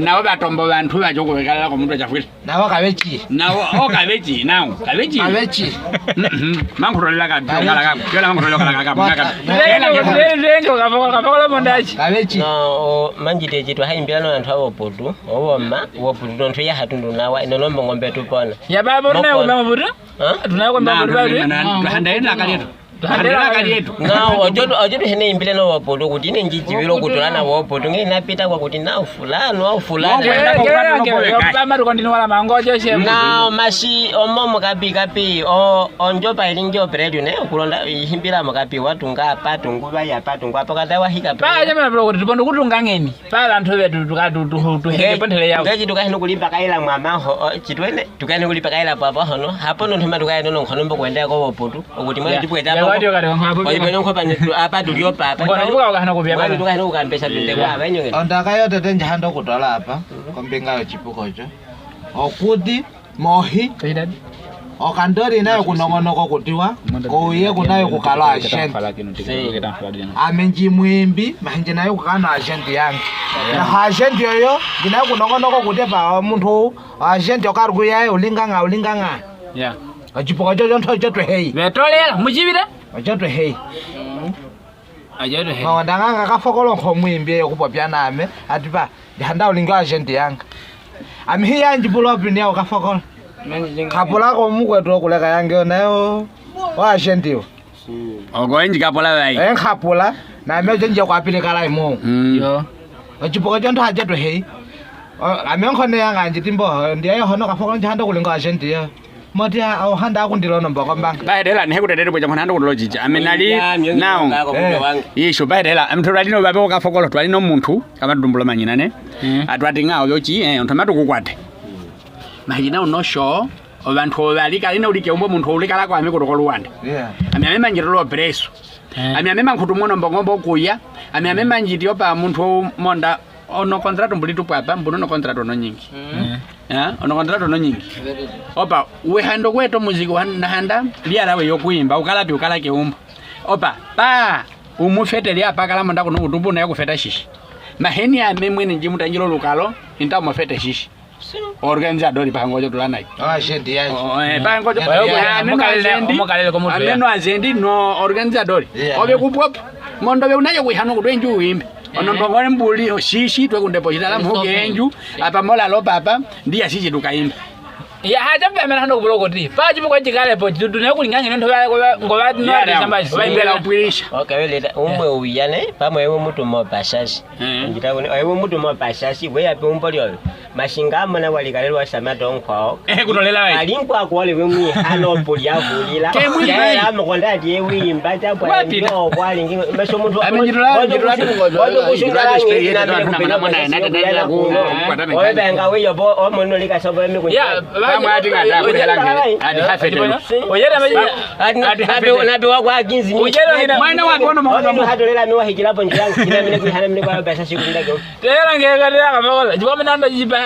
nawo batombo bantu bajo kubekalila ko muntu achafwile. Nawo kabechi. Nawo, o kabechi, nawo, kabechi. Kabechi. Mhm. Mankurolela ka, kala ka, yola mankurolela kala ka, kala ka. Lenge, lenge, lenge, kafokola, kafokola mondaji. Kabechi. No, o, manjite jitwa haimbila no antu awo putu, owo ma, wo putu, no ntu ya hatundu nawa, ino nombo ngombe tupona. Ya baba, runa ya kumama putu? Ha? Runa ya kumama putu, baba? Na, na, handa ina kali yetu. Handa ina kali yetu. Na, ojo, ojo tu hene imbile no wapoto kuti ine njijibilo kutula na wapoto. Nge napita kwa kuti na fulano, au fulano. Kama tu kondi no wala mango, ojo she. Na, masi, omo mo kapi, kapi, o, onjo pa ili njo predu ne, kulonda, ihimbila mo kapi, watunga, patungu, baya, patungu, apo kata wahika. Pa, jema na kuti, tupondo kutunga ngeni. Pala ntube tu, tuka, tu, tu, tu, heke pantele yao. Ngaji tuka hinu kulipa kaila mwama ho, o, chitwene, tuka hinu kulipa kaila papa hono, hapo no ntuma tuka hinu no nkono mbo kwenda ko woputu, okuti mwana tipwe tapa. Ya, wadi okati wangu hapo. Oyi peno nkopa ni, tu, apa tulio papa. Kwa tuka wakahana kubia. Mwana tuka hinu kukambesa tunde kwa, banyo ngene. Ondaka yo tete njahando kutola apa, kombinga yo chipuko cho. Okuti, Mohi. Okandoli nayo kunong'onoko kutiwa, kouye kunayo kukala agent. Ame nji mwimbi, mahinji nayo kukala agent yange. Na agent yoyo, nginayo kunong'onoko kuti pa muntu agent okaruku yaye ulinganga, ulinganga. Ochipuko chocho nto chotwe hei. Betolela, mujibire. Chotwe hei. Maonda nganga kafokolo nko mwimbi eyo kupopya name, ati pa, jahanda ulingi agent yanga. Ami hi yanji pulo pini yao kafokolo. Kapula ko mukwetu okuleka yange onayo, o agent yo. Ogo enji kapula bai. En kapula, name ojo nje kwa pili kala imo. Yo. Ochipuko chonto hajetu hei. Ame nkone yanga njitimbo, ndiye hono kafokolo njahanda kulinga agent yo. Moti a, ohanda akundilo no mboko mbanga. Baedela, ni hekutedede bweja mwana ndo kulojicha. Ame nali, now. Isho, baedela, am turali no babe okafokolo, turali no muntu, kama tumbulo manyina ne. Atwati nga oyochi, eh, onto matu kukwate. Mahina uno sho, obantu obali kali no ulike umbo muntu ulikala kwa ame kutoko Luanda. Ame ame manjiro lo preso. Ame ame mankutu mono mbongo mbo kuya. Ame ame manjiti opa muntu monda Ono kontratu mbuli tupwapa, mbuli ono kontratu ono nyingi. Ya, ono kontratu ono nyingi. Opa, wehando kweto muziki wahanda, liala we yokuimba, ukala pi ukala keumbo. Opa, pa, umufete lia pakala monda kuno kutupu na yokufeta shishi. Maheni ame mwene nji mutanjilo lukalo, inta umufete shishi. Organizador pa ngojo tulana. Ah, agent ya. Oh, eh, pa ngojo. Ame no agent. Ame no agent, no organizador. Obe kupwop. Mondo be unayo kuihano kutwenju uimbe. Ono mbongole mbuli, o shishi, twe kunde po chitala muhuke enju, apa mola lo papa, ndiya shishi tukaimba. Ya, haja mpe amena hano kubulo koti. Pa chipu kwa chikale po, chitu, tunayo kulinganga, nonto ba, ba, ngo ba, no, ya, ati samba, ba, imbela upwilisha. Okay, wele, umwe uyane, pamwe ewe mutu mo pashashi. Njita kuni, ewe mutu mo pashashi, we ya pe umboli oyo. Mashinga amona wali kalelwa shama donkwao. Eh, kutolela bai. Ali nkwa kwale we mwi hano puli avulila. Ke mwi bai. Yala mokonda ati ewe imba cha kwa ndio kwali ngi. Masho muntu. Ame njitula, njitula tu ngojo. Oyo kushunga langi na mwana mwana na tena ku. Oyo benga we yobo, o mono lika sobo emi ku. Ya, ba mwa ati ngata kulela nge. Ati hafete. Oye na maji. Ati hafete. Nabi wa kwa kinzi. Oye na mwana wa kono mokono. Hatolela mi wa hikila po njiangu. Kina mine kuhana mine kwa basa shiku ndage. Tela nge ka tela ka mokola. Jibo mi nando jiba.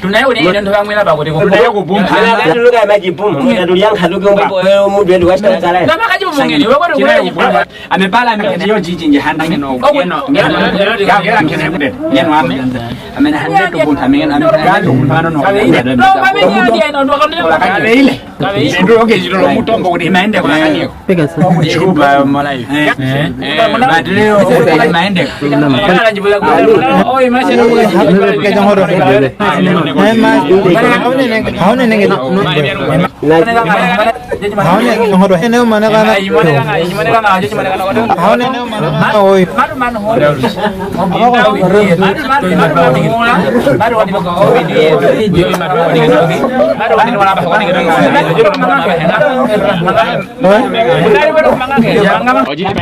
Tunaye uli ene ndu bamwela bakuti ku. Tunaye ku bumba. Ame pala ame kene yo jiji nje handa ngeno. Ngeno. Ngeno. Ngeno. Ngeno. Ngeno. Ame. Ame na handa tu bunta, ame ngeno, ame na handa tu bunta, no, no. Ame ile. Ndiro ke ndiro mutombo kuti maende kwa kanio. Pega sa. Chupa mwa live. Eh. Eh, but leo kuti maende.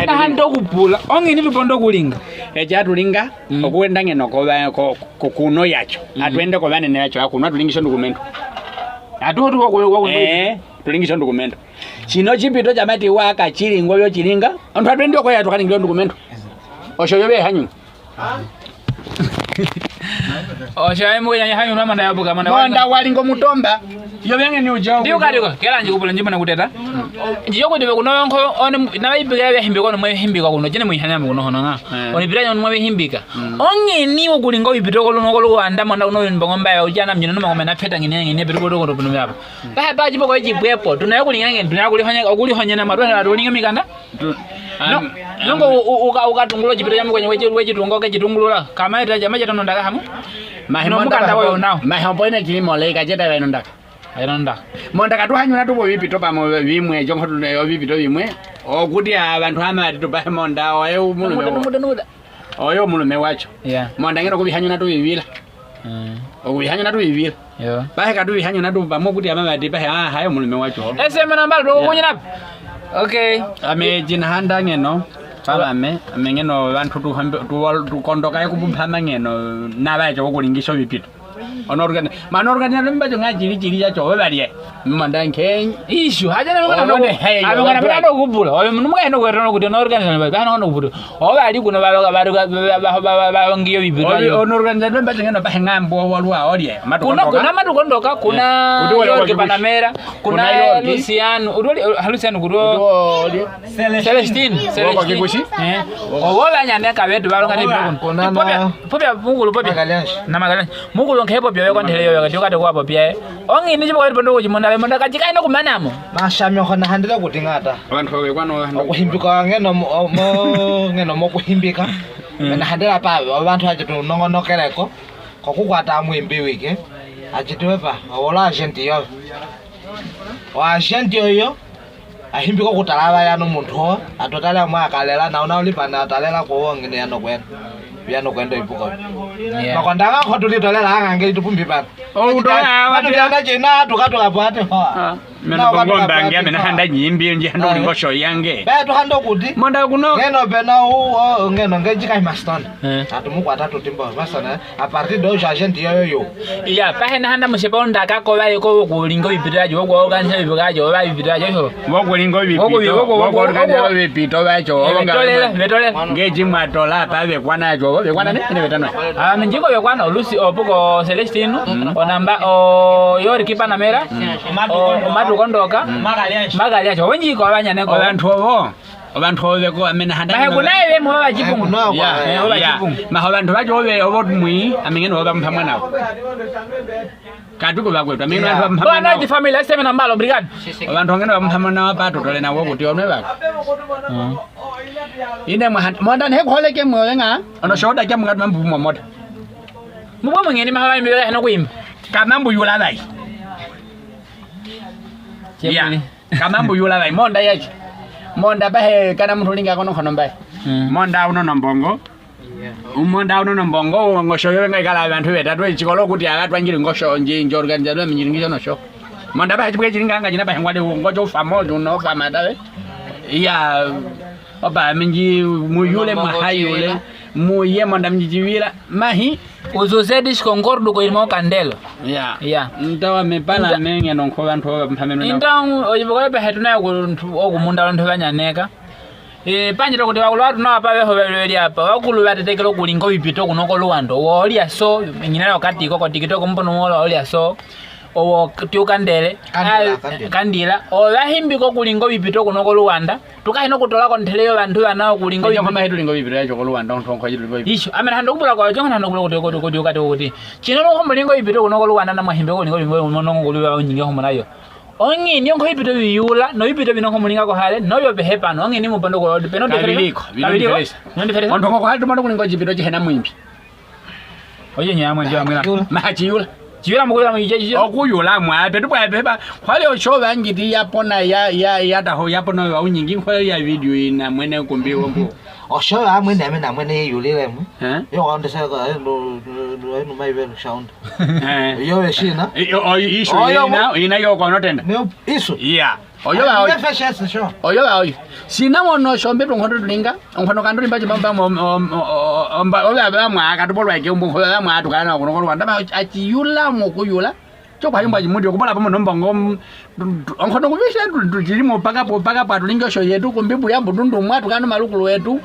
Hande okupula, oñeni tu ponda okulinga? Eco atu linga, okuenda ngeno ko, ko, ko, kuno yaco. Atu ende kovanene yaco, akuno atu lingisha ondukumentu. Atu, atu, atu, atu, eh, tu lingisha ondukumentu. Shino oshipito sha mati wa ka shili ngwo vyo shilinga, ontu atu endi oko ya tu ka lingila ondukumentu. Osho yo ve hanyu. Osho aye muke nyanya hanyu na manda ya buka, manda wa linga omutomba. Yo ve ngeni uja. Ndi uka ndiko, kela ndji kupula ndji mona kuteta. Ndji yo kuti ve kuno onko, oni, na va ipikila ve himbika, oni mwe himbika kuno, shine mwe hanya kuno hono nga. Eh. Oni pila oni mwe himbika. Oñeni okulinga ovipito koluno koluanda manda kuno ovimbongo mbaye, ujana mnyina numa komena peta ngine ngine, petu koto koto punu vyapo. Paha pa chipo kwa chipwepo, tuna yo kulinga ngeni, tuna yo kulihonye-, okulihonyena matwena atu kulinga mikanda. No, nongo u-, u-, uka, uka tungula oshipito sha mukwenye wechi, wechi tunga, oke chitungulula. Kama eta chama cheta nondaka hamu. Mahe no mukanda kwa yo nao. Mahe ompo ina chili mole, ka cheta ve nondaka. Ve nondaka. Monda katu hanyuna tu ovipito pamo vimwe, jongo tu ovipito vimwe. Okuti avantu hama ati tu pahe monda, oye omulume. Muda, muda, muda. Oye omulume wacho. Yeah. Monda ngeno ku vi hanyuna tu vivila. Mm. Oku vi hanyuna tu vivila. Yo. Pahe katu vi hanyuna tu pamo kuti ama vati pahe, ah, hayo omulume wacho. Ese mena mbali, tu kunyina. Okay. Ame jina handa ngeno. Pala ame, ame ngeno vantu tu hambe, tu wal-, tu kondoka ya kupumpama ngeno, na vacho okulingisha ovipito. Ono organi-, mano organi na mbacho nga chili chili yacho, we valie. Manda nkenyi. Ishu, haja na mwana no. Ame ngana mwana no kupula. Oyo munu mwana no kwetana kuti ono organi na mbacho, hano no kupula. O vali kuno va, va, va, va, va, va, va, va, va, ngiyo vipito. Oyo, ono organi na mbacho ngeno pahe ngambo walwa olie. Kuna, kuna matu kondoka, kuna Yorke Panamera, kuna Luciano, uti oli, ha Luciano kuti oli. Celestine, Celestine. Eh. Owo vanyaneka vetu valonga ni pokoni. Popia, popia, mukulu, popia. Na Magalhães. Mukulu nke popia, yo kontele yo, yo, yo, kati kwa popia. Oñeni chipo kwa pondo kuchimona, ve monda kachika ino kumanamo. Mashami oko na handira kuti ngata. Vantu ve kwano, vantu. Okuhimbika ngeno mo, mo, ngeno mokuhimbika. Mm. Na handira pa, vantu vacho tu nongonokele ko. Kokukwata amwimbi wike. Achitiwe pa, ola agente yo. O agente oyo. Ahimbika okutala vayana omuntu ho, atotale amwe akalela, na una uli pana atalela ko wongene yanokwenda. Yanokwenda ipuko. Yeah. Makondanga ko tulitolela anga nge itupumbi pana. O, utola, patu ya, patu ya na china, tuka, tuka pwate ho. Ah, meno bongo mbange, meno handa nyimbi, nje handa ngosho yange. Be, tuhanda kuti. Monda kuno. Ngeno pena u, o, ngeno nge jika ima stone. Eh. Atumukwata tutimbo, masana. A partir de hoje, agente yoyo yo. Ya, pahe na handa mushepa ondaka ko vale ko vokulinga ovipito vyacho, vokuorganiza ovipito vyacho, ova vipito vyacho, yo. Vokulinga ovipito, voku-, voku-, vokuorganiza voku-, ovipito vyacho, eh, ovonga vetolele, vetolele. Nge chimwa tola, pa vekwana yacho, vekwana ne, ne vetano. Ah, minjiko vekwana, olusi, opuko Celestino, mm, onamba, o Yorke Panamera, mm, o, o Matu Kondoka, mm, Magali yacho, ovonjiko avanyane ko. Ovantu ovo. Ovantu ove ko amena handa. Mahe kuna eve mo va chipungu. Ya, ya. Mahe ovantu vacho ove ovo mwi, amengeno ova mpamwa nao. Katuko vakwetu, amengeno ova mpamwa nao. Kwa na family, ese mena mbalo, obrigado. Ovantu amengeno ova mpamwa nao, pato tole nao kuti onwe vako. Mm. Ine mwa han-, monda ne kuholeke mwe nga, ono shoda kya mwa mambu mo mota. Mubwa mungeni mahe va imbi hano kuimba. Kama mbu yula vai. Ya. Kama mbu yula vai, monda yachi. Monda pahe kana muntu linga kono kono mbai. Mm. Monda uno nombongo. Umonda uno nombongo, ngosho yo venga ikala vantu vetatu, chikolo kuti avatwa njiri ngosho, nji, nji organiza lo minjiri ngisho nosho. Monda pahe chibuke chilinga nga china pahe ngwale ngosho famo, uno fama tawe. Ya, opa minji muyule, mahayule, muye monda minji chiwila, mahi. Os José diz concordo com o irmão Candelo. Ya. Ya. Ntawa mepala menge nonko vantu mpameno. Ntawa, ojibokoyo pahe tuna okumunda lontu vanyaneka. Eh, panjira kuti vakulu vatu nao apa veho veli apa. Vakulu vatetekela okulinga ovipito kuno ko Luanda. Wolya so, nyina okati ko, ko TikTok mbono mola olya so. Owo tiuka ndele. Kandila, ah, kandila. Kandila. Ova himbika okulinga ovipito kuno ko Luanda. Tuka hina okutola kontele yovantu vana okulinga ovipito. Isho, ame na handa okupula kwa, jonga na handa okupula kuti, kuti, kuti, kuti, kuti. Chino no komulinga ovipito kuno ko Luanda na mwa himbika okulinga ovipito kuno ko Luanda onyingi homo nayo. Oñini onko ibipito biyula, no ibipito bino onko mulinga kohale, no byo behe pano, oñini mupando ko, peno diferesa. Kabiliko, bino diferesa. Bino diferesa. Onto onko kohale tumano kulinga ochipito chihena mwimbi. Oye nyamwe, ndio amwela. Yula. Ma chiyula. Chiyula mukuyula mu ije, ije. Okuyula mwa, petu pwa pepa. Kwali osho banjiti yapona, ya, ya, ya taho, yapona wa unyingi, kwali ya video ina, mwene kumbi wombu. Osho amwene, amwene, amwene yeyulile mwe. Eh? Yo, wandesa ka, eh, no, no, no, no, my well sound. Eh. Yo, eshina. Eh, o, o, ishu. Oyo ina, ina yo kono tenda. Ne, isu. Yeah. Oyo ba oyo. Oyo ba oyo. Sina mono shombe tu nkondo tulinga. Nkondo kandu limba chimba mba mo, mo, mo, o, o, mba, oyo ba mwa, katubolwa ke, mbo, oyo ba mwa, tukana, kuno, kuno, ndaba, achiyula, mukuyula. Chokwa yumba chimudi, okubola pamo nombongo, m, tu, tu, onkondo kubisha, tu, tu, chili mo paka po, paka pa, tulinga osho yetu, kumbi buya, mbutundu mwa, tukana malukulu wetu.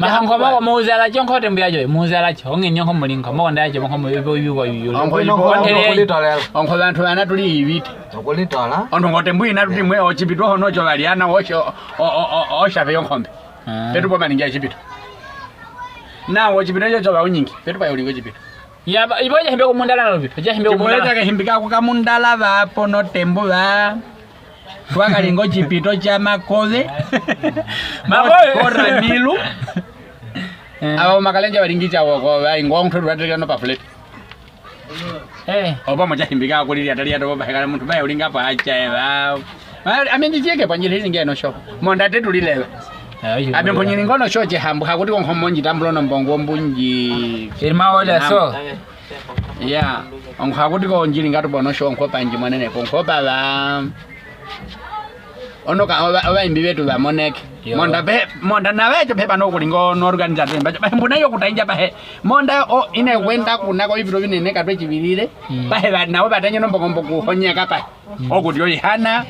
Mahango mako muzala chonko tembu yacho, muzala cho, onge nyonko mulinga, mo ndacho, mo mo ibo ibo ibo. Onko ibo, onko kulitolela. Onko bantu bana tuli ibiti. Okulitola. Onto ngote mbu ina tuti mwe ochipito hono chovaliana osho, o, o, o, oshafe yonkombe. Ah. Petu poma ningia chipito. Na ochipito cho chova unyingi. Petu pa yolingo chipito. Ya, ba, ibo jahimbe kumundala no bito. Jahimbe kumundala. Chipito jahimbe ka kumundala ba pono tembu ba. Twakalinga ochipito cha makove. Makove. Kora milu. Eh. Abo makalenja balingi cha woko ba ingo ntoro batekano pa flat. Eh. Oba moja himbika kuli lya tali ato ba hekala muntu ba ulinga pa acha ba. Ba, ame ndicheke pa njili nge no sho. Monda te tulile. Ayo, abe mponyi ningo no sho che hambu hakuti ko nkomo nji tambulo no mbongo mbunji. Irma ola so. Ya. Onko hakuti ko njili ngatu bono sho onko panji mwanene ko onko pa ba. Ono ka, oba, oba imbi betu bamoneke. Yo. Monda be, monda na becho be bano kulingo no organization. Bacho, ba mbuna yo kutainja pahe. Monda o, ine kwenda kuna ko ibiro binene katwe chibilile. Mm. Pahe ba, na oba tanyo no mboko mboko honyeka pahe. Mm. Oku dio ihana,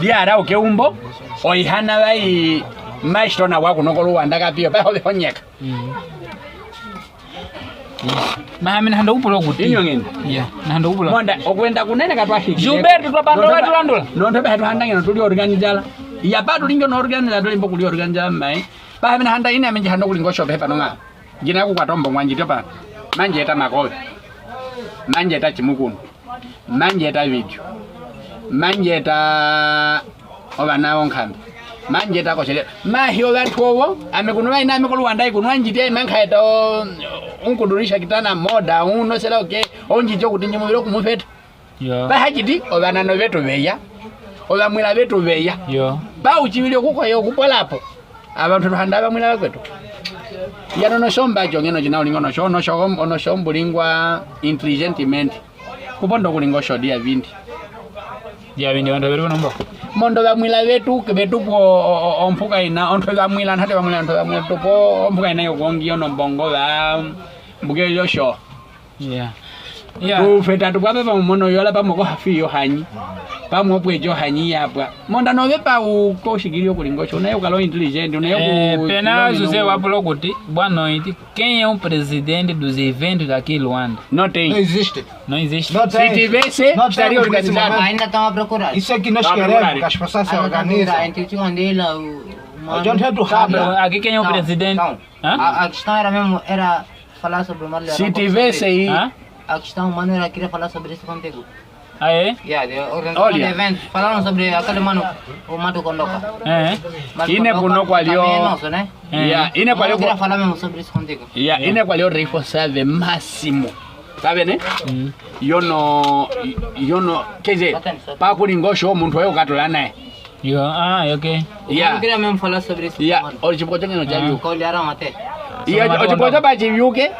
lia ara oke umbo, o ihana bai maestro na waku no kolu wanda kapio, pahe obe honyeka. Mm. Maha mina handa upula kuti. Inyo ngeni. Ya, na handa upula. Monda, okwenda kunene katwahiki. Gilberto, twa pando wetu landula. Nonto be hatu handa ngeno tuli organizala. Ya pa tuli ngeno organizala, tuli mbo kuli organizala mai. Pa mina handa ine amenje handa kuli ngosho pepa nonga. Jina ku kwatombo mwanji topa. Manje eta makobe. Manje eta chimukunu. Manje eta video. Manje eta obana onkambi. Manje eta koshele. Mahi obantu obo, ame kunu baina ame kulu wandai kunu anjiti ai manka eta o, unkudulisha kitana moda, uno sela oke, onjiti okuti nje mubilo kumufeta. Yo. Ba hajiti, obana no betu beya. Obamwila betu beya. Yo. Ba uchibili okuko yo kupolapo. Abantu tuhanda abamwila bakwetu. Ya no no shomba jonge no jina ulingo no sho, no sho, no shomba ulingwa intelligent mente. Kupondo kulingo sho dia bindi. Dia bindi, onto betu nombo. Mondo bamwila betu, betu po o, o, ompuka ina, onto bamwila, nate bamwila, onto bamwila, tu po ompuka ina yo kongi yo nombongo ba, mbuke yo sho. Yeah. Yeah. Tufeta tu pwape pa mono yola pa moko hafi yo hanyi. Pa mopwe jo hanyi ya pwa. Monda no bepa uko shikili yo kulingo sho, na yo kalo intelligent, na yo ku, eh, pena José wa pulo kuti, bwana iti. Quem é o presidente dos eventos aqui em Luanda? Não tem. Não existe. Não existe. Não tem. Se tivesse, não estaria organizado. Ainda estão a procurar. Isso é que nós queremos, que as pessoas se organizem. Aqui quem é o presidente? Hã? A, a questão era mesmo, era falar sobre o Mário Leão. Se tivesse aí. Hã? A questão, mano, era querer falar sobre isso contigo. Ah, é? Yeah, the organization of the event. Falaram sobre aquele mano, o Mato Kondoka. Eh. Mato Kondoka, ine kuno kwa lio. Também nosso, né? Eh. Yeah, ine kwa lio. Queria falar mesmo sobre isso contigo. Yeah, ine kwa lio reforçar de máximo. Sabe, né? Mm. Yo no, yo no, quer dizer, pa kulingo sho muntu wayo katula naye. Yo, ah, okay. Yeah. Queria mesmo falar sobre isso. Yeah, mano. Ori chipoko chake no chayo. Kwa liara mate. Yeah, ori chipoko ba chivyuke.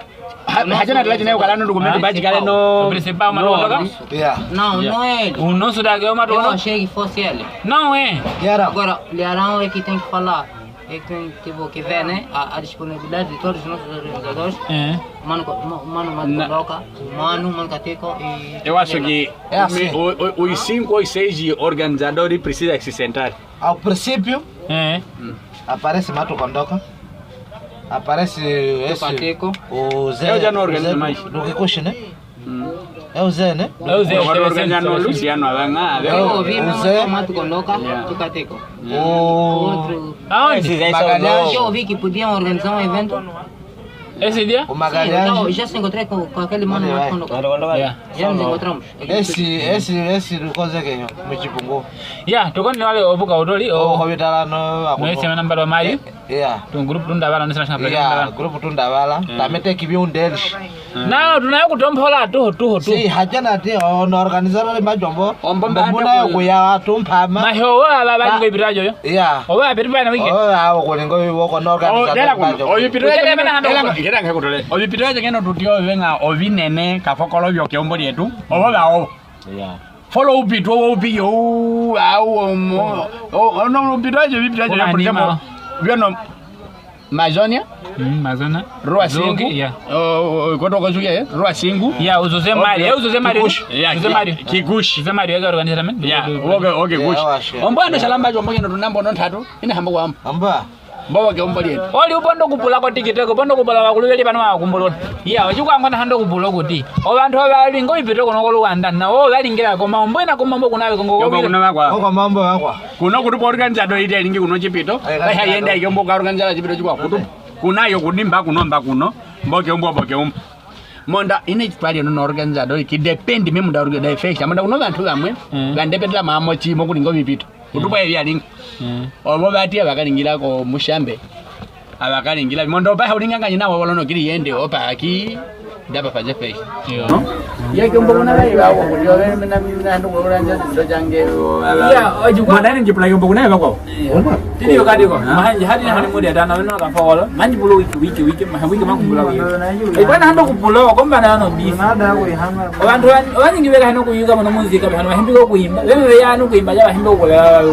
Ha, ha, jana tila jina yo kala no dokumento ba chikale no. O principal, mano. Yeah. Não, não é ele. O nosso daqui é o Mato. Eu achei que fosse ele. Não é. Agora, Liarão é que tem que falar. É que tem, tipo, que vê, né? A, a disponibilidade de todos os nossos organizadores. É. Mano, mano, mano Kondoka, mano, mano Katiko e. Eu acho que é assim. O, o, os cinco ou seis organizadores precisam se sentar. Ao princípio, aparece Mato Kondoka, aparece esse, o Zé, eu já não organizo mais. Do Kikushi, né? É o Zé, né? É o Zé, o Zé. Luciano, o Zé. Mato Kondoka, Tukateko. O outro. Aonde? Magalhães. Eu ouvi que podiam organizar um evento. Esse dia? O Magalhães. Não, já se encontrei com, com aquele mano lá quando. Yeah. Já nos encontramos. Esse, esse, esse do coisa que é, meu tipo, go. Yeah, tokoni wale obuka utoli, o. O, ko bitala no, ako. No, esse mwana mbalo mali. Yeah. Tu grupo tunda bala, nisa nasa. Yeah, grupo tunda bala. Tamete kibi un deles. Não, tu na kutomphola tu, tu, tu. Si, hajana ti, o, no organizar le majombo. Ombo mba muna yo kuya tu mpama. Mahe o, aba ba ngo ibira joyo. Yeah. O, ba pete bana wiki. O, a, o, ko ngo, o, ko no organizar. O, dela ko. O, ibira. Dela mena hando. Dela ngo, dela ngo kutole. O, ibira joyo ngeno tu tio venga, o, vinene, kafokolo vyo keumbo lietu. O, ba o. Yeah. Folo upito, upito, au, au, omo, o, o, no, upito aje, upito aje, por exemplo, vio no, Amazônia, mm, Amazônia, Rua Cinco, yeah. O, o, koto ko suya, eh, Rua Cinco. Yeah, o José Maria, o José Maria. Kikushi. Yeah, José Maria. Kikushi. José Maria, ya organiza também. Yeah, okay, okay, Kikushi. Ombo ano shalamba jo, ombo keno tunambo no ntatu, ina hambo kwa ambo. Amba. Mbowa ke ombo lietu. Oli upondo kupula ko tikite, upondo kupula wa kulubeli bano wa kumbulula. Iya, oji kwa ngona hando kupula kuti. O bantu ba lingo ipito kuno ko Luanda, na o ba lingila ko maombo ina ko maombo kuna be kongo. Yo ko kuna bakwa. Ko maombo bakwa. Kuno kutu organizador ite lingi kuno chipito. Ba ha yenda ike mbo ka organizador chipito chikwa kutu. Kuna yo kudimba kuno mba kuno. Mbo ke ombo, mbo ke ombo. Monda ine chipali no organizador ki depend me munda organizador fecha. Monda kuno bantu bamwe. Mm. Ba depend la mamo chi mo kulingo bipito. Kutubwa ebyalinga. Mm. Obo bati abakalingila ko mushambe. Abakalingila. Mondo ba haulinga nganyina wa walono kili yende opa aki. Daba pa jefe. Yo. No? Ya ke mbo kuna ba iba ko, kuti obe mina, mina ndo ko ranja ndo jange. Ya, oji kwa. Mwana ni jipula ke mbo kuna ba ko. Tiri yo kadi ko. Mahanji hadi na hani mudi atana weno ka folo. Manji bulo wiki, wiki, wiki. Maha wiki makumbula wiki. Ibana hando kubulo, komba na no bifi. O bantu baningi beka hano kuyuka mono munzika, hano bahimbi ko kuimba. Beno beya hano kuimba, ja bahimbi ko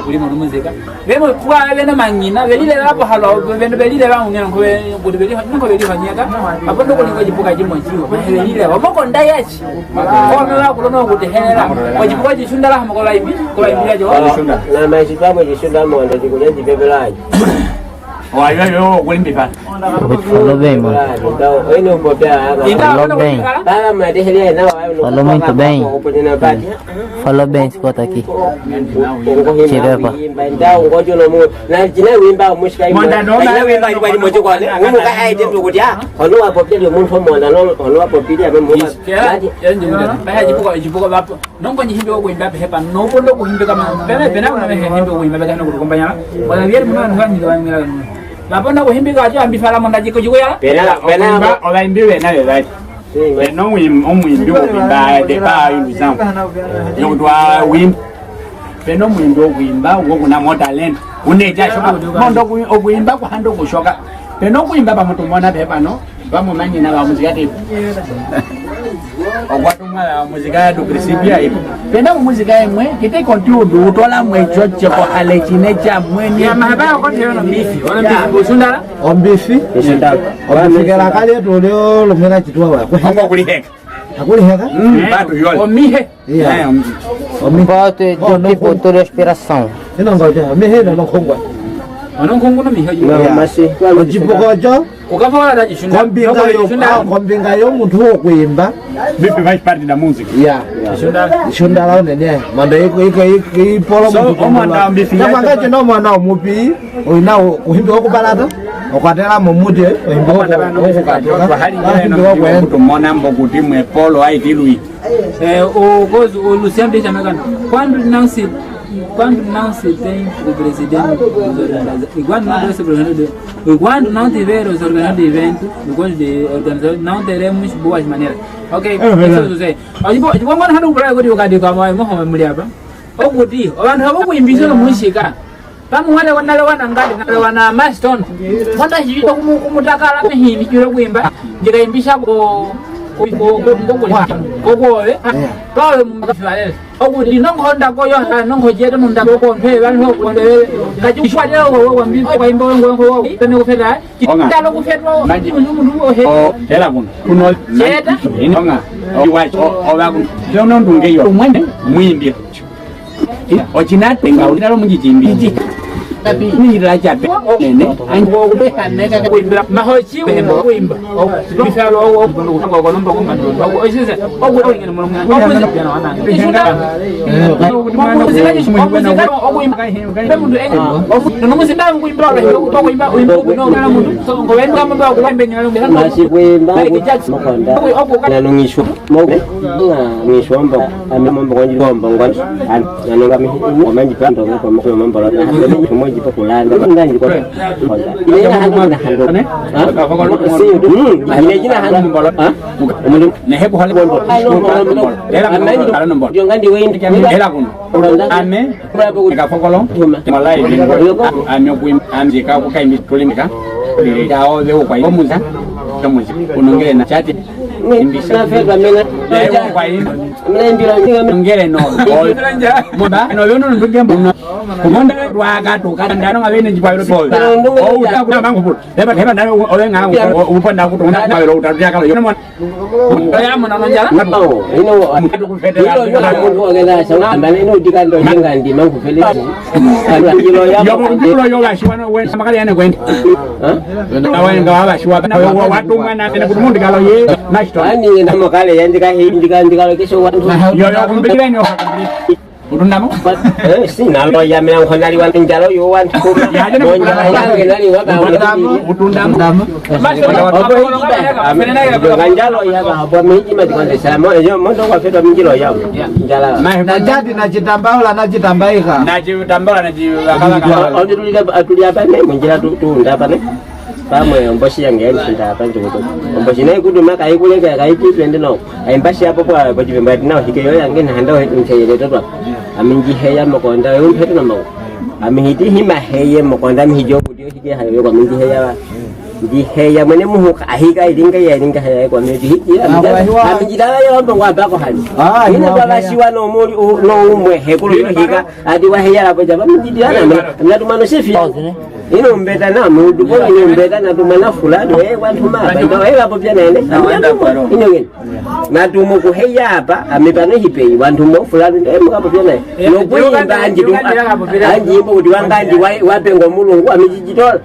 kuimba mono munzika. Beno kwa beno mangina, belile ba ko halo, beno belile ba ungena ko be, kuti beli, ko beli hanyaka. Apondo ko ningo jipuka jimo jiwo. Belile ba moko ndayachi. Ko no la kulono kuti helela. Ko jipuka jisunda la moko la imbi, ko la imbi la jo. Na maji pa mo jisunda mo ndo jikule jipepela. Wa yo yo kulimbi pa. Follow bem, mano. Follow bem. Follow muito bem. Follow bem, escuta aqui. Tira, pá. Nongo nyi himbi ko kuimba pehe pa, no pondo kuhimbi kama, pene, pene kuna mehe himbi ko kuimba pehe no kukumbanya. Wala bieri muna nwa ni wa ngila. Ba pondo kuhimbi ka jo ambi fala monda jiko jiko ya. Pena, pena. Ba, oba imbi we na we ba. Peno wim, omwimbi wo kuimba de pa iluzamu. Yo kutwa wim. Peno mwimbi wo kuimba, wo kuna mo talent. Une ja shoka. Mondo ku, o kuimba kwa hando kushoka. Peno kuimba pa mutu mona pehe pano. Ba mumanyina ba muzika tipu. Okwatu mwa ba muzika ya du principio ipu. Pena muzika emwe, kite konti udu, utola mwe choche ko hale chine cha mweni. Ya mahaba yo konti yo no mbifi, ono mbifi busundala. O mbifi. Busundala. O mbifi kela kale tu leo lumira chitwa wa. Ongo kuliheka. Akuliheka? Mm, batu yole. O mihe. Iya. Omi. Bote, oh, no, tipo, toda inspiração. Ino ngoja, mihe no nkongwa. Ono nkongwa no mihe. No, masi. Ojipuka ojo. Ukafala da jishunda. Kombinga yo, ah, kombinga yo muntu wo kuimba. Mbifi faz parte da música. Iya. Jishunda. Jishunda la unene. Manda iko, iko, iko, ipolo. So, muntu o mwana mbifi. Kama ngaje no mwana omupi. Oina kuhimbi okubalata. Okwatela mo muje, kuhimbi okukatuka. Kuhimbi okwenda. Mbo kuti mwe polo ai tilwi. Eh, o, kozi, o Luciano diz também, quando, quando não se, quando não se tem o presidente dos organizadores, e quando não tem o presidente do, e quando não tiver os organizadores de evento, depois de organizadores, não teremos boas maneiras. Ok, é verdade. Isso eu sei. Ojibo, ojibo mwana hanu kula kodi okadi kwa mwa mwa muli apa. Okuti, o bantu abo kuimbisa no musika. Pamwe wale wana, wale wana ngati, wale wana Maston. Wanda jito kumu, kumutakala mihini jiro kuimba. Jira imbisha ko, ko, ko, ko, ko, ko, ko, ko, ko, ko, pawe mu mafalele. Okuti nongo nda ko yo, nongo jeto nda ko ko mpe, wale ho ko nde. Kaji kwa leo ko, ko, mbi, kwa imbo, ko, ko, ko, tene kufeta. Onga. Talo kufetwa, manji. Mundu, mundu, o, he. O, hela kuno. Kuno, jeta. Manji. Onga. O, iwa, o, o, ba kuno. Yo no ndunge yo. Mwene, mwimbi. Ochina tenga, unalo munji jimbi. Iji. Ni raja pe nene. Anyi wo be kan ne ka kuimbira. Mahochi kuimba, kuimba. Misalo o o o o nomba kumba. O o sisa. O o ngene mulungu. O o sisa. Masi kuimba. Makonda. Nanung'iswa. Moko. Ng'iswa mbo. Ami mbo ng'onji mbo ng'onji. An nanunga mi. Omanji pa ndo moko moko mbo. Omanji pa kulanda. Nganji ko. Ile ya hanu na hanu. Ha? Si. Hmm. Ile jina hanu. Ha? Omanji. Ne hebu hali bondo. Era kuno. Era kuno. Ame. Eka fokolo. Malai. Ame kuim. Ame jika kukaimi tulimika. Ile ya ove ukwa. Omuza. Omuza. Unongele na chati. Imbisa. Ile ukwa. Unongele no. Mba. No yono ndunge mbo. Kumonda rwaka tukandano ngabene njipwa yoro. O uta kuna mangu. Heba, heba, nawe o-, owe nga, o-, o-, upa na kutonda, nawe lo utatu yakalo. Yo, mwana. Oya mwana no njala. Ino, ino, yo, muntu ogeza, sa, amba, ino, dikando, yenga, ndi, mangu, fele. Yo, bo, kulo, yo, bashiwa, no, we, makali, ane, kwende. Ha? Awe, nga, bashiwa, wa, wa, watumwa, na, na, kutumundi, kalo, ye, na, shito. Ani, na, makale, ya, ndika, he, ndika, ndika, lo, kesho, wa, yo, yo, kumbikira, nyo, Utundamo? Eh, si nalo ya mela nkonali wa njalo yo wa ntukuma. Ya, jana. Mo njalo ya nali wa ba. Utundamo. Utundamo. Obo ijima. Ame, yo nganjalo ya ba, bo mi ijima dikonde sa. Mo, yo, mo ndo wa feto mi njilo ya. Njala. Na jadi na chitambaula, na chitambaika. Na chitambaula, na chi-, akala, akala. Ondi tuli, tuli apa ne, mo njila tu, tunda apa ne. Pamwe omboshi yange yanishinda apa nje kutu. Omboshi nayi kutu maka ikuleka kaiti twende no. Aimbashi apo kwa, kwa chipemba ati nao hike yo yange nahanda we nteyele totwa. Ami njiheya mokonda we umpeto na mau. Ami hiti hima heye mokonda mi hijo kuti yo hike hayo kwa mi njiheya wa. Njiheya mwene muhuka ahika ilinga ya ilinga haya kwa mi hiti. Ami njila yo mbo ngwa bako hali. Ina kwa bashiwa no muli u-, no umwe hekulu yo hika. Ati waheya lapo jaba mi njidi ana. Mna tumano sefi. Ino mbeta na mudu, bo ino mbeta na tumana fulani, eh, wantu ma, bando, eh, wapo pia nene. Ino ngene. Na tumu kuheya apa, ami pano hipe, wantu mo fulani, eh, mukapo pia nene. No kuimba anji tu, anji imbo kuti wanga anji wa, wapengo mulungu, ami jijitola.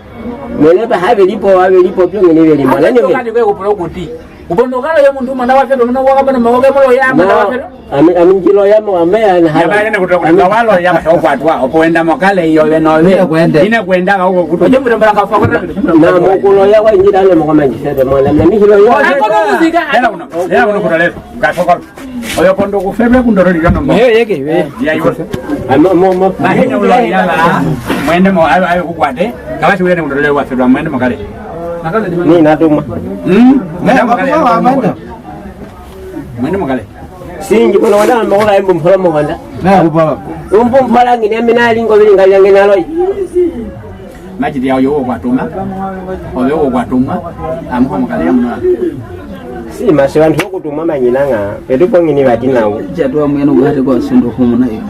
Mwene pa habe lipo, habe lipo, pio ngene lipo. Nani ngene. Ubondo kalo yo muntu mwana wa feto, mwana wa kabana mawoke molo ya mwana wa feto. Ami, ami njilo ya mo ame ya na haba. Ya ba ene kutoka kutoka walo ya ba kwa twa, opo enda mokale yo beno be. Ine kwenda. Ine kwenda ka uko kutoka. Oje mutambala ka fakora. Na mokulo ya kwa njira le moko manji feto mwana, na mi hilo ya. Ako muzika. Ela uno. Ela uno kutolera. Ka fakora. Oyo kondo ku febe kundorori yono mo. Yo yeke we. Ya yo. Amo mo mo. Mahene ulo yala. Mwende mo ayo ayo kukwate. Kawasi wene kundorori wa febe mwende mokale. Ni natumwa. Mm. Mwende mokale. Mwende mokale. Sinji kono wanda mokala imbu mpolo mokonda. Na kupala. Umbu mpolo ngine mina lingo bilinga yange naloi. Majidi yao yo wo kwatuma. Oyo wo kwatuma. Amuko mokale ya muna. Si masi wantu okutumwa manyina nga. Petu pongini bati nawo. Jatwa mwene ngwate kwa sundu kumuna yo.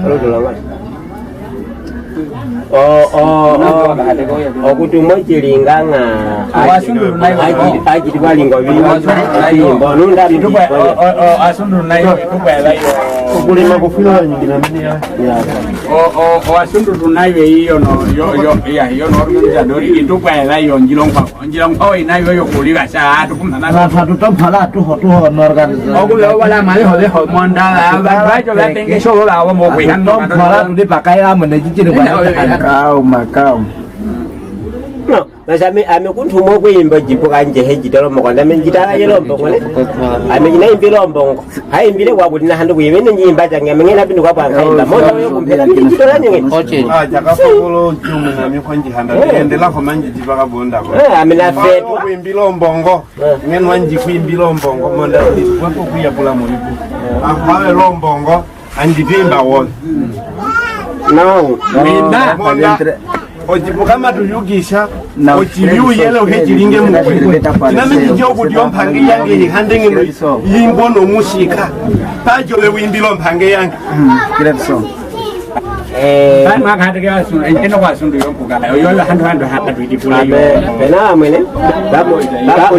Alo tulawa. O, o, o. Okutumwa ojilinga nga. Aji, aji twalingo bi. Aji, mbo nunda bi. O, o, o, asundu nayo, tukwela yo. Okulima kufuna nyingina mini ya. Ya. O, o, o, asundu tunayo iyo no, yo, yo, ya, yo no, ya dori, itukwela yo, njilongwa, njilongwa inayo yo kuliga sa, atukumana. Na, na, tutompala, tuho, tuho, no organize. Okulo wala mali ho, ho, monda, ba, ba, jo, ba, tenge, so, ba, wo, mo, kwi, han, tutompala, tuli, pakaila, mone, jijini, kwa, makao, makao. No. Masi ami, ami kuntuma okuimba ojipu kanje he jitolo mokonda, ami njitala yelo mbongo ne. Ami jina imbi lo mbongo. Ha imbi le wa kuti nahanda kuimba, ine njimba jange, ami ngena bindu kwa kwa kaimba. Moja we kumpela, mi jitolo nyenge. Okay. Ah, jaka fokolo jumu na mi konji handa. Eh. Endela ko manji jipa ka bonda ko. Eh, ami na feto. Kuimbi lo mbongo. Eh. Ngen wanji kuimbi lo mbongo, monda. Wako kuya pula moniku. Ah, kwawe lo mbongo. Anji vimba wole. No. Vimba. Monda. Ojipu kama tuyugisha. Ojipu yele ohe jilinge mukwe. Ina mi njo kuti ompangi yange ihande ngeno yimbo no musika. Pajo le wimbi lo mpangi yange. Mm, great song. Eh. Bani mwakati ke wasundu, eno kwa sundu yo mpuka. Oyo handu handu hatu itipula yo. Abe, bena mwene. Babo, babo.